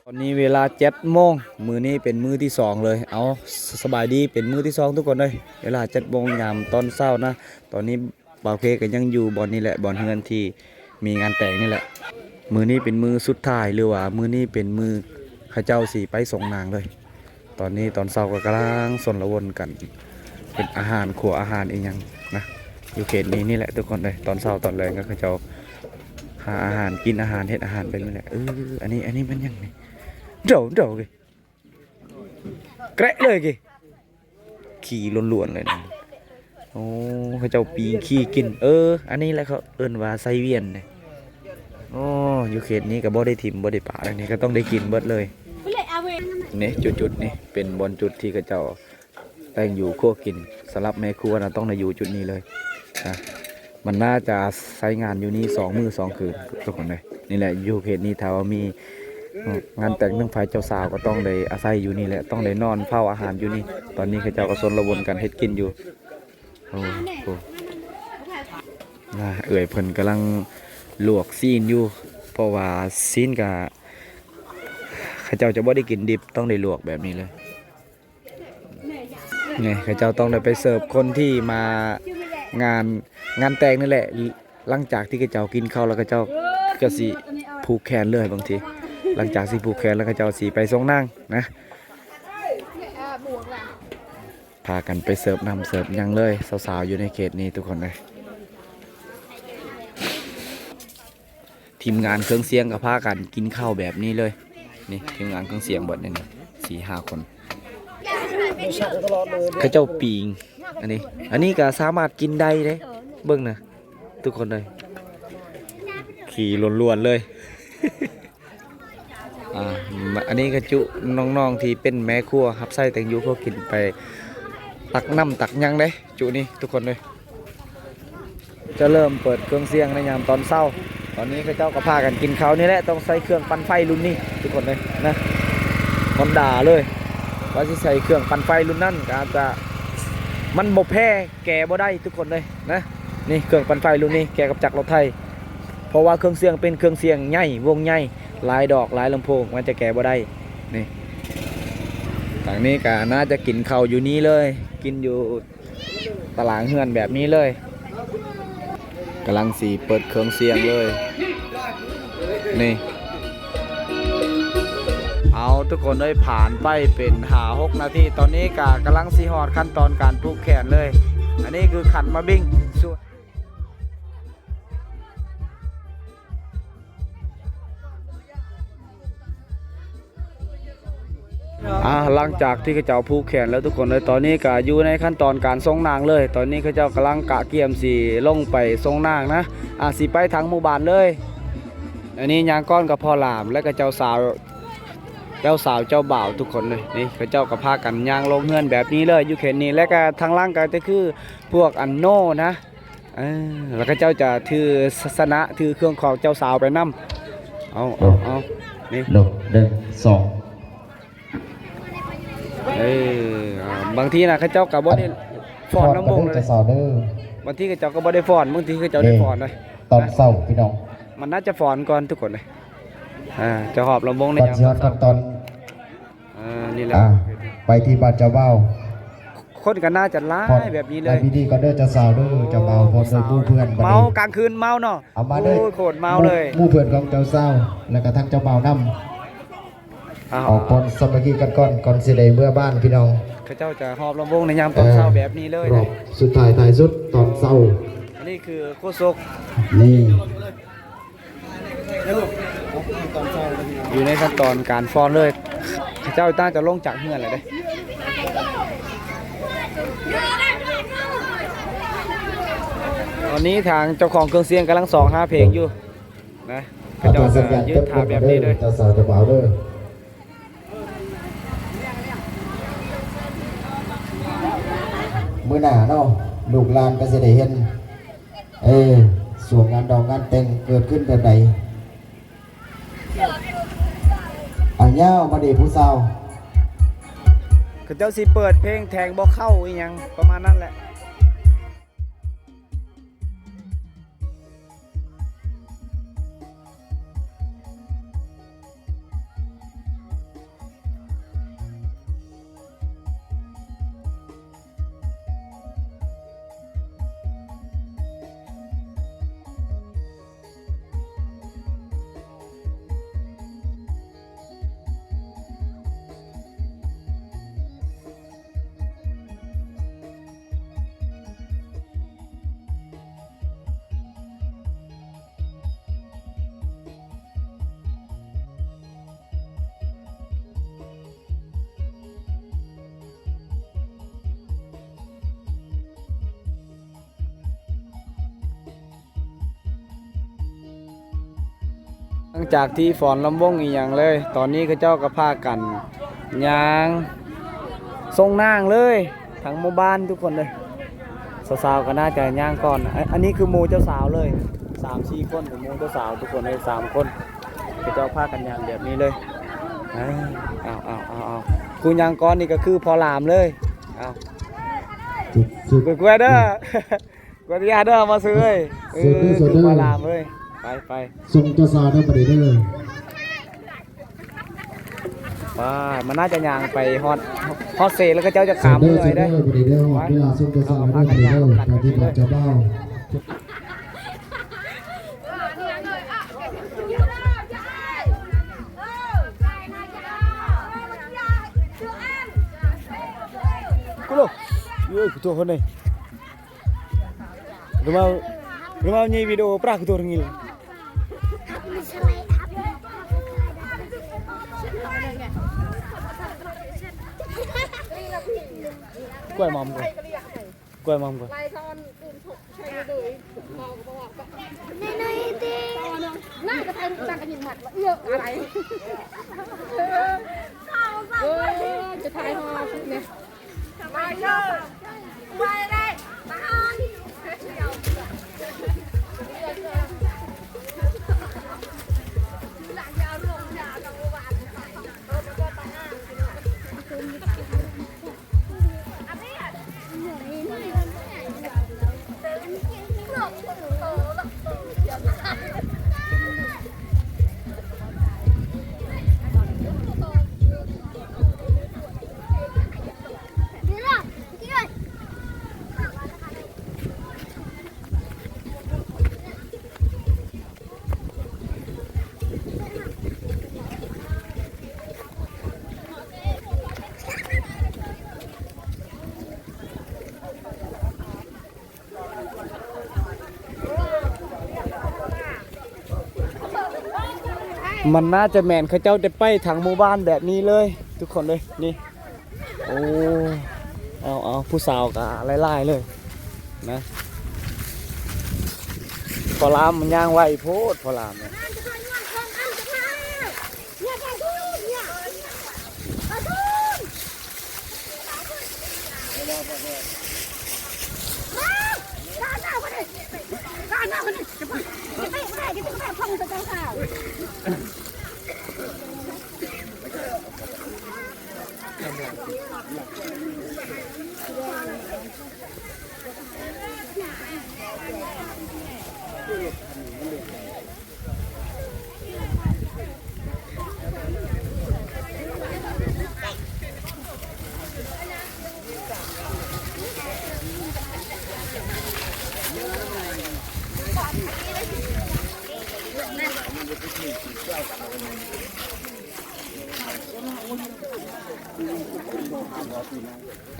ຕອນນີ້ເວລາເຈັດໂມງ ມື້ນີ້ເປັນມື້ທີສອງເລີຍ. ເອົາ ສະບາຍດີ ເປັນມື້ທີສອງທຸກຄົນເອີຍ. ເວລາເຈັດໂມງຍາມຕອນເຊົ້ານະ. ຕອນນີ້ ບ່າວເຄກໍຍັງຢູ່ບ່ອນນີ້ແຫຼະ ບ່ອນເຮືອນທີ່ມີງານແຕ່ງນີ້ແຫຼະ. ມື້ນີ້ເປັນມື້ສຸດທ້າຍ ຫຼືວ່າມື້ນີ້ເປັນມື້ເຂົາເຈົ້າຊິໄປສົ່ງນາງເລີຍ. ຕອນນີ້ຕອນເຊົ້າກໍກຳລັງຊົນລະວົນກັນເຮັດອາຫານ ຄົວອາຫານອີ່ຫຍັງນະ ຢູ່ເຂດນີ້ນີ້ແຫຼະທຸກຄົນເອີຍ. ຕອນເຊົ້າຕອນແລງກໍເຂົາເຈົ້າຫາອາຫານ ກິນອາຫານ ເຮັດອາຫານໄປນີ້ແຫຼະ. ເອີ ອັນນີ້ ອັນນີ້ມັນຫຍັງນີ້? ໂດ ໂດ ແກະເລີຍກີ ຂີ້ລ້ວນໆເລີຍນະ. ໂອ້ ເຂົາເຈົ້າປີ້ງຂີ້ກິນ. ເອີ ອັນນີ້ແຫຼະເຂົາເອີ້ນວ່າໄສ້ວຽນເດ້. ໂອ້ ຢູ່ເຂດນີ້ກໍບໍ່ໄດ້ຖິ້ມບໍ່ໄດ້ປະ ອັນນີ້ກໍຕ້ອງໄດ້ກິນເບິດເລີຍ. ນີ້ ຈຸດໆນີ້ເປັນບ່ອນຈຸດທີ່ເຂົາເຈົ້າແຕ່ງຢູ່ຄົວກິນ. ສຳລັບແມ່ຄົວນະ ຕ້ອງໄດ້ຢູ່ຈຸດນີ້ເລີຍນະ. ມັນໜ້າຈະໃຊ້ງານຢູ່ນີ້ສອງມື້ສອງຄືນທຸກຄົນເອີຍ. ນີ້ແຫຼະ ຢູ່ເຂດນີ້ຖ້າວ່າມີ ເອີ ງານແຕ່ງເລື່ອງຝ່າຍເຈົ້າສາວກໍຕ້ອງໄດ້ອາໄສຢູ່ນີ້ແຫຼະ ຕ້ອງໄດ້ນອນເຝົ້າອາຫານຢູ່ນີ້. ຕອນນີ້ເຂົາເຈົ້າກໍຊົນລະວົນກັນເຮັດກິນຢູ່. ໂອ້ໂຫ ນະ ເອື້ອຍເພິ່ນກຳລັງລວກຊີ້ນຢູ່ ເພາະວ່າຊີ້ນກະ ເຂົາເຈົ້າຈະບໍ່ໄດ້ກິນດິບ ຕ້ອງໄດ້ລວກແບບນີ້ເລີຍ. ນີ້ ເຂົາເຈົ້າຕ້ອງໄດ້ໄປເສີບຄົນທີ່ມາງານ ງານແຕ່ງນີ້ແຫຼະ. ຫຼັງຈາກທີ່ເຂົາເຈົ້າກິນເຂົ້າແລ້ວ ເຂົາເຈົ້າກໍຊິຜູກແຂນເລີຍ. ບາງທີຫຼັງຈາກຊິຜູກແຂນແລ້ວ ເຂົາເຈົ້າຊິໄປສົ່ງນາງນະ. ພາກັນໄປເສີບນ້ຳເສີບຫຍັງເລີຍ ສາວໆຢູ່ໃນເຂດນີ້ທຸກຄົນເອີຍ. ທີມງານເຄື່ອງສຽງກໍພາກັນກິນເຂົ້າແບບນີ້ເລີຍ. ນີ້ທີມງານເຄື່ອງສຽງເບິດນີ້ ສີ່ຫ້າຄົນ ເຂົາເຈົ້າປີ້ງ. ອັນນີ້ ອັນນີ້ກໍສາມາດກິນໄດ້ເດ້ ເບິ່ງນະ ທຸກຄົນເອີຍ ຂີ້ລ້ວນໆເລີຍ. ອ່າ ອັນນີ້ກໍຈຸນ້ອງໆທີ່ເປັນແມ່ຄົວຮັບໃຊ້ແຕ່ງຢູ່ຄົວກິນ ໄປຕັກນ້ຳຕັກຫຍັງເດ້ ຈຸນີ້ທຸກຄົນເອີຍ. ຈະເລີ່ມເປີດເຄື່ອງສຽງໃນຍາມຕອນເຊົ້າ. ຕອນນີ້ເຂົາເຈົ້າກໍພາກັນກິນເຂົ້ານີ້ແຫຼະ ຕ້ອງໃຊ້ເຄື່ອງປັ່ນໄຟລຸ້ນນີ້ທຸກຄົນເອີຍນະ ຮອນດາເລີຍ. ວ່າຊິໃຊ້ເຄື່ອງປັ່ນໄຟລຸ້ນນັ້ນ ກໍອາດຈະ ມັນບໍ່ແພ ແກ່ບໍ່ໄດ້ທຸກຄົນເອີຍນະ. ນີ້ເຄື່ອງປັ່ນໄຟລຸ້ນນີ້ແກ່ກັບຈັກລົດໄຖ ເພາະວ່າເຄື່ອງສຽງເປັນເຄື່ອງສຽງໃຫຍ່ ວົງໃຫຍ່ ຫຼາຍດອກຫຼາຍລຳໂພງ ມັນຈະແກ່ບໍ່ໄດ້. ນີ້ ທາງນີ້ກໍໜ້າຈະກິນເຂົ້າຢູ່ນີ້ເລີຍ ກິນຢູ່ຕາລາງເຮືອນແບບນີ້ເລີຍ. ກຳລັງຊິເປີດເຄື່ອງສຽງເລີຍ ນີ້. ເອົາ ທຸກຄົນເອີຍ ຜ່ານໄປເປັນຫ້າຫົກນາທີ ຕອນນີ້ກະກຳລັງຊິຮອດຂັ້ນຕອນການຜູກແຂນເລີຍ. ອັນນີ້ຄືຂັນໝາກບິ້ງ ສ່ວນ ອ່າ ຫຼັງຈາກທີ່ເຂົາເຈົ້າຜູກແຂນແລ້ວທຸກຄົນເອີຍ ຕອນນີ້ກະຢູ່ໃນຂັ້ນຕອນການສົ່ງນາງເລີຍ. ຕອນນີ້ເຂົາເຈົ້າກຳລັງກະກຽມຊິລົງໄປສົ່ງນາງນະ ອ່າ ຊິໄປທາງໝູ່ບ້ານເລີຍ. ອັນນີ້ຍ່າງກ່ອນກໍພໍ່ຫຼານ ແລະກໍເຈົ້າສາວ ເຈົ້າສາວເຈົ້າບ່າວທຸກຄົນເລີຍ. ນີ້ເຂົາເຈົ້າກໍພາກັນຍ່າງລົງເຮືອນແບບນີ້ເລີຍ ຢູ່ເຂດນີ້ ແລະກໍທາງຫຼັງກໍຈະຄືພວກອັນໂນນະ. ເອີ ແລ້ວເຂົາເຈົ້າຈະຖືສາສະນະ ຖືເຄື່ອງຂອງເຈົ້າສາວໄປນຳ. ເອົາ ເອົາ ເອົາ ນີ້ ໂດ ໜຶ່ງ ສອງ. ເອີ ອ່າ ບາງທີນະ ເຂົາເຈົ້າກໍບໍ່ໄດ້ຟ້ອນນຳວົງເລີຍ ເຈົ້າສາວເດີ. ບາງທີເຂົາເຈົ້າກໍບໍ່ໄດ້ຟ້ອນ ບາງທີເຂົາເຈົ້າໄດ້ຟ້ອນເດ້ ຕອນເຊົ້າພີ່ນ້ອງ ມັນໜ້າຈະຟ້ອນກ່ອນທຸກຄົນເດ້. ອ່າ ຈະຮອບລຳວົງໃນຍາມຕອນເຊົ້າ ອ່າ ນີ້ແຫຼະ ອ່າ ໄປທີ່ບ້ານເຈົ້າບ່າວ ຄົນກໍໜ້າຈະຫຼາຍແບບນີ້ເລີຍ. ໃນພິທີກ່ອນເດີເຈົ້າສາວເດີ ເຈົ້າບ່າວພ້ອມດ້ວຍໝູ່ເພື່ອນ ເມົາ ກາງຄືນເມົາເນາະ. ເອົາມາເດີ ໂອ້ຍ ໂຄດເມົາເລີຍ ໝູ່ເພື່ອນຂອງເຈົ້າສາວ ແລ້ວກໍທັງເຈົ້າບ່າວນຳ. ເອົາ ອອກກ່ອນສາມັກຄີກັນກ່ອນ ກ່ອນຊິໄດ້ເມືອບ້ານພີ່ນ້ອງ. ເຂົາເຈົ້າຈະຮອບລຳວົງໃນຍາມຕອນເຊົ້າແບບນີ້ເລີຍ ຮອບສຸດທ້າຍທ້າຍສຸດຕອນເຊົ້າ. ອັນນີ້ຄືໂຄສົກ ນີ້ ຢູ່ໃນຂັ້ນຕອນການຟ້ອນເລີຍ. ເຂົາເຈົ້າຕ່າງຈະລົງຈາກເຮືອນແລ້ວເດ້. ຕອນນີ້ທາງເຈົ້າຂອງເຄື່ອງສຽງກຳລັງຊອກຫາເພງຢູ່ນະ. ເຂົາເຈົ້າກໍຢືນຖ້າແບບນີ້ເລີຍ ເຈົ້າສາວເຈົ້າບ່າວເດີ. ມື້ໜ້າເນາະ ລູກຫຼານກໍຊິໄດ້ເຫັນ ເອີ ຊ່ວງງານດອງງານແຕ່ງເກີດຂຶ້ນແບບໃດ. ເອົາຍາວມາເດຜູ້ສາວ ເຂົາເຈົ້າຊິເປີດເພງແທງບໍ່ເຂົ້າອີ່ຫຍັງປະມານນັ້ນແຫຼະ. ຫຼັງຈາກທີ່ຟ້ອນລຳວົງອີ່ຫຍັງເລີຍ ຕອນນີ້ເຂົາເຈົ້າກໍພາກັນຍ່າງສົ່ງນາງເລີຍ ທັງໝູ່ບ້ານທຸກຄົນເລີຍ. ສາວໆກໍໜ້າຈະຍ່າງກ່ອນ. ອ- ອັນນີ້ຄືໝູ່ເຈົ້າສາວເລີຍ ສາມສີ່ຄົນ ເປັນໝູ່ເຈົ້າສາວທຸກຄົນເລີຍ ສາມຄົນ ເຂົາເຈົ້າພາກັນຍ່າງແບບນີ້ເລີຍ. ເອົາ ເອົາ ເອົາ ເອົາ ຜູ້ຍ່າງກ່ອນນີ້ກໍຄືພໍ່ຫຼາມເລີຍ. ເອົາ ກວຍໆເດີ ກວຍຢາເດີ ມາຊື້ເອີຍ. ເອີ ຄືພໍ່ຫຼາມເອີຍ. ໄປ ໄປ ສົ່ງເຈົ້າສາວເດີ ບາດນີ້ເດີ. ວ່າ ມັນໜ້າຈະຍ່າງໄປຮອດ ຮອດເຊ ແລ້ວເຂົາເຈົ້າຈະຂ້າມເຮືອໄດ້. ເດີ ເດີ ບາດນີ້ເດີ ຮອດເວລາສົ່ງເຈົ້າສາວເດີ ບາດນີ້ເດີ ຕາມທີ່ບອກເຈົ້າບ່າວ. ກູໂລ ເອີຍ ກູໂທຄົນນີ້. Rumah, rumah ni video pra aku tu ringil. Kuai mam kuai. Kuai mam kuai. ມັນໜ້າຈະແມ່ນເຂົາເຈົ້າໄດ້ໄປທາງໝູ່ບ້ານແບບນີ້ເລີຍ ທຸກຄົນເລີຍ ນີ້. ໂອ້ ເອົາ ເອົາ ຜູ້ສາວກະຫຼາຍໆເລີຍນະ. ພໍ່ຫຼາມມັນຍ່າງໄວໂພດ ພໍ່ຫຼາມ.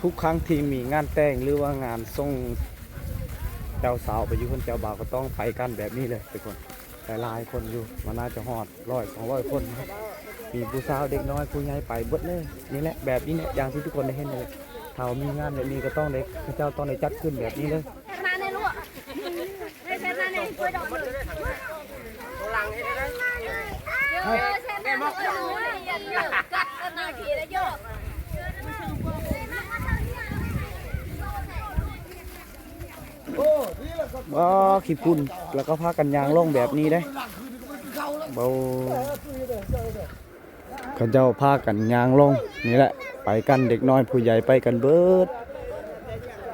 ທຸກຄັ້ງທີ່ມີງານແຕ່ງ ຫຼືວ່າງານສົ່ງເຈົ້າສາວໄປຢູ່ເຮືອນເຈົ້າບ່າວ ກໍຕ້ອງໄປກັນແບບນີ້ເລີຍທຸກຄົນ. ຫຼາຍໆຄົນຢູ່ ມັນໜ້າຈະຮອດຮ້ອຍສອງຮ້ອຍຄົນ. ມີຜູ້ສາວ ເດັກນ້ອຍ ຜູ້ໃຫຍ່ ໄປເບິດເລີຍ. ນີ້ແຫຼະ ແບບນີ້ແຫຼະ ຢ່າງທີ່ທຸກຄົນໄດ້ເຫັນນີ້ແຫຼະ. ຖ້າວ່າມີງານແບບນີ້ ກໍຕ້ອງໄດ້ ເຂົາເຈົ້າຕ້ອງໄດ້ຈັດຂຶ້ນແບບນີ້ເລີຍ. ຂະໜາດໃນລົວກ ໃນຂະໜາດໃນ ກວຍດອກເລີຍ. ຫຼັງເຮັດໄດ້. ว้า ขี้ฝุ่น แล้วก็พากันย่างลงแบบนี้เด้ เบา เขาเจ้าพากันย่างลงนี่แหละ ไปกันเด็กน้อยผู้ใหญ่ไปกันเบิด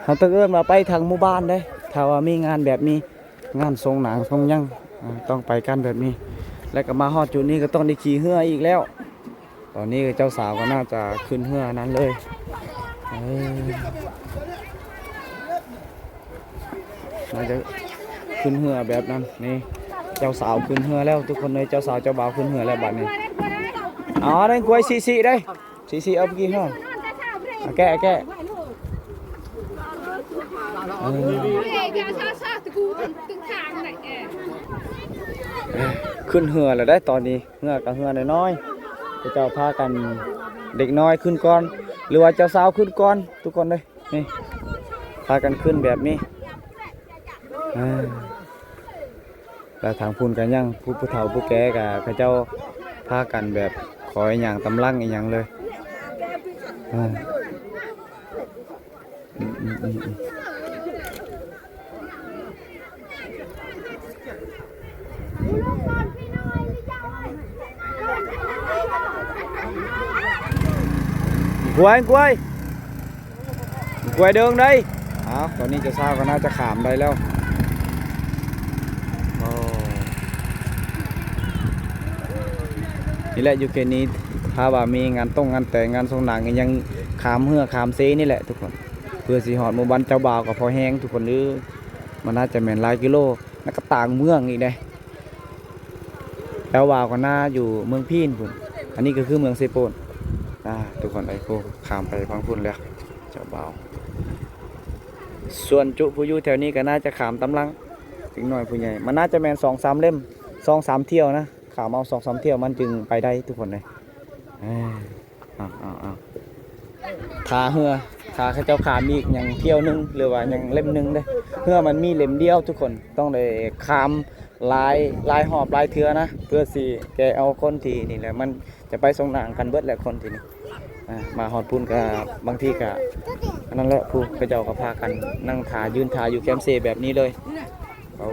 เขาต้องเอิ้นว่าไปทางหมู่บ้านเด้ ถ้าว่ามีงานแบบนี้ งานส่งหนังส่งหยัง อ่า ต้องไปกันแบบนี้ แล้วก็มาฮอดจุดนี้ก็ต้องได้ขี่เฮืออีกแล้ว ตอนนี้เจ้าสาวก็น่าจะขึ้นเฮือนั้นเลย เออ น่าจะขึ้นเฮือแบบนั้น นี่ เจ้าสาวขึ้นเฮือแล้วทุกคนเลย เจ้าสาวเจ้าบ่าวขึ้นเฮือแล้วบัดนี้ อ๋อ นั่นกล้วย สิ สิ ได้ สิ สิ เอาไปกินเนาะ เอาแกะ เอาแกะ เออ ขึ้นเฮือแล้วได้ตอนนี้ เฮือก็เฮือน้อยๆ เขาเจ้าพากัน เด็กน้อยขึ้นก่อน หรือว่าเจ้าสาวขึ้นก่อน ทุกคนเลย นี่ พากันขึ้นแบบนี้ อ่า แล้วทางพุ้นก็ยัง ผู้ ผู้เฒ่าผู้แก่ก็เขาเจ้าพากันแบบคอยย่างตำลังอีหยังเลย อ่า อืม อืม อืม อืม กล้วย กล้วย กล้วยเดิงได้ อ้าว ตอนนี้เจ้าสาวก็น่าจะข้ามได้แล้ว โอ้ นี่แหละ อยู่เขตนี้ ถ้าว่ามีงานต้งงานแต่ง งานส่งหนัง ยังข้ามเฮือข้ามเซนี่แหละทุกคน เพื่อสิฮอดหมู่บ้านเจ้าบ่าวก็พอแฮงทุกคนเด้อ มันน่าจะแม่นหลายกิโล แล้วก็ต่างเมืองอีกเด้ เจ้าบ่าวก็น่าอยู่เมืองพีนพุ้น อันนี้ก็คือเมืองเซโปน อ่า ทุกคนเอ้ย โอ้ ข้ามไปฝั่งพุ้นแล้ว เจ้าบ่าว ส่วนจุผู้อยู่แถวนี้ก็น่าจะข้ามตำลัง เด็กน้อยผู้ใหญ่ มันน่าจะแม่นสองสามเล่ม สองสามเที่ยวนะ ข้ามเอาสองสามเที่ยวมันจึงไปได้ทุกคนเลย เอ้ย เอา เอา เอา ท่าเฮือ ถ้าเขาเจ้าข้ามอีกยังเที่ยวหนึ่ง หรือว่ายังเล่มหนึ่งเด้ เฮือมันมีเล่มเดียวทุกคน ต้องได้ข้ามหลาย หลายฮอบหลายเทื่อนะ เพื่อสิแก่เอาคนที่นี่แหละ มันจะไปส่งหนังกันเบิดแหละคนที่นี่ อ่า มาฮอดพุ้นก็บางทีก็อันนั้นแหละ ผู้เขาเจ้าก็พากันนั่งถ่า ยืนถ่าอยู่แคมเซแบบนี้เลย โอ้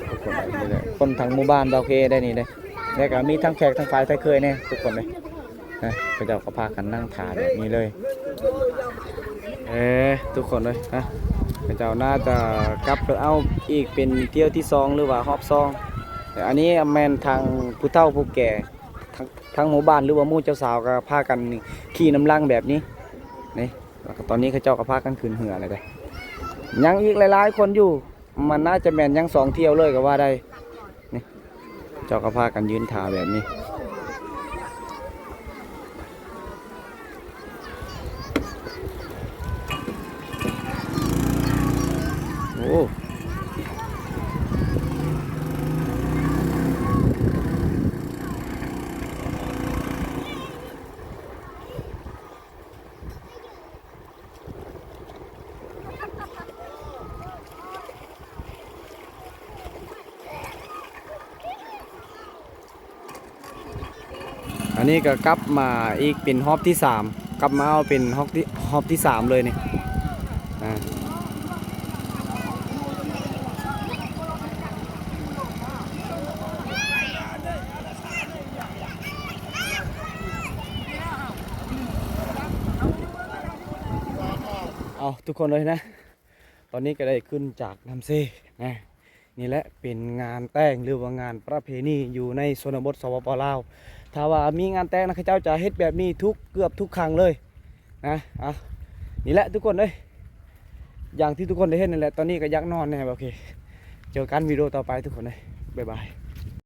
ทุกคน นี่แหละ คนทั้งหมู่บ้านบ่าวเคได้นี่เด้ แล้วก็มีทั้งแขกทั้งฝ่ายไทยเคยแน่ทุกคนเลย นะ เขาเจ้าก็พากันนั่งถ่าแบบนี้เลย เอ้ ทุกคนเลยนะ เขาเจ้าน่าจะกลับไปเอาอีกเป็นเที่ยวที่สอง หรือว่ารอบสอง แต่อันนี้แม่นทางผู้เฒ่าผู้แก่ ทั้ง ทั้งหมู่บ้าน หรือว่าหมู่เจ้าสาวก็พากันขี่นำหลังแบบนี้ นี่ แล้วก็ตอนนี้เขาเจ้าก็พากันขึ้นเฮือแล้วเด้ ยังอีกหลายๆคนอยู่ มันน่าจะแม่นยังสองเที่ยวเลยก็ว่าได้ นี่ เจ้าก็พากันยืนถ่าแบบนี้ โอ้ อันนี้ก็กลับมาอีกเป็นรอบที่สาม กลับมาเอาเป็นรอบที่ รอบที่สามเลยนี่ อ่า เอาทุกคนเลยนะ ตอนนี้ก็ได้ขึ้นจากน้ำเซนะ นี่แหละเป็นงานแต่งหรือว่างานประเพณีอยู่ในชนบท สปป ลาว ถ้าว่ามีงานแต่งนะ เขาเจ้าจะเฮ็ดแบบนี้ทุก เกือบทุกครั้งเลยนะ อ่ะ นี่แหละทุกคนเอ้ย อย่างที่ทุกคนได้เห็นนั่นแหละ ตอนนี้ก็อยากนอนแน่ โอเค เจอกันวิดีโอต่อไปทุกคนเอ้ย บ๊ายบาย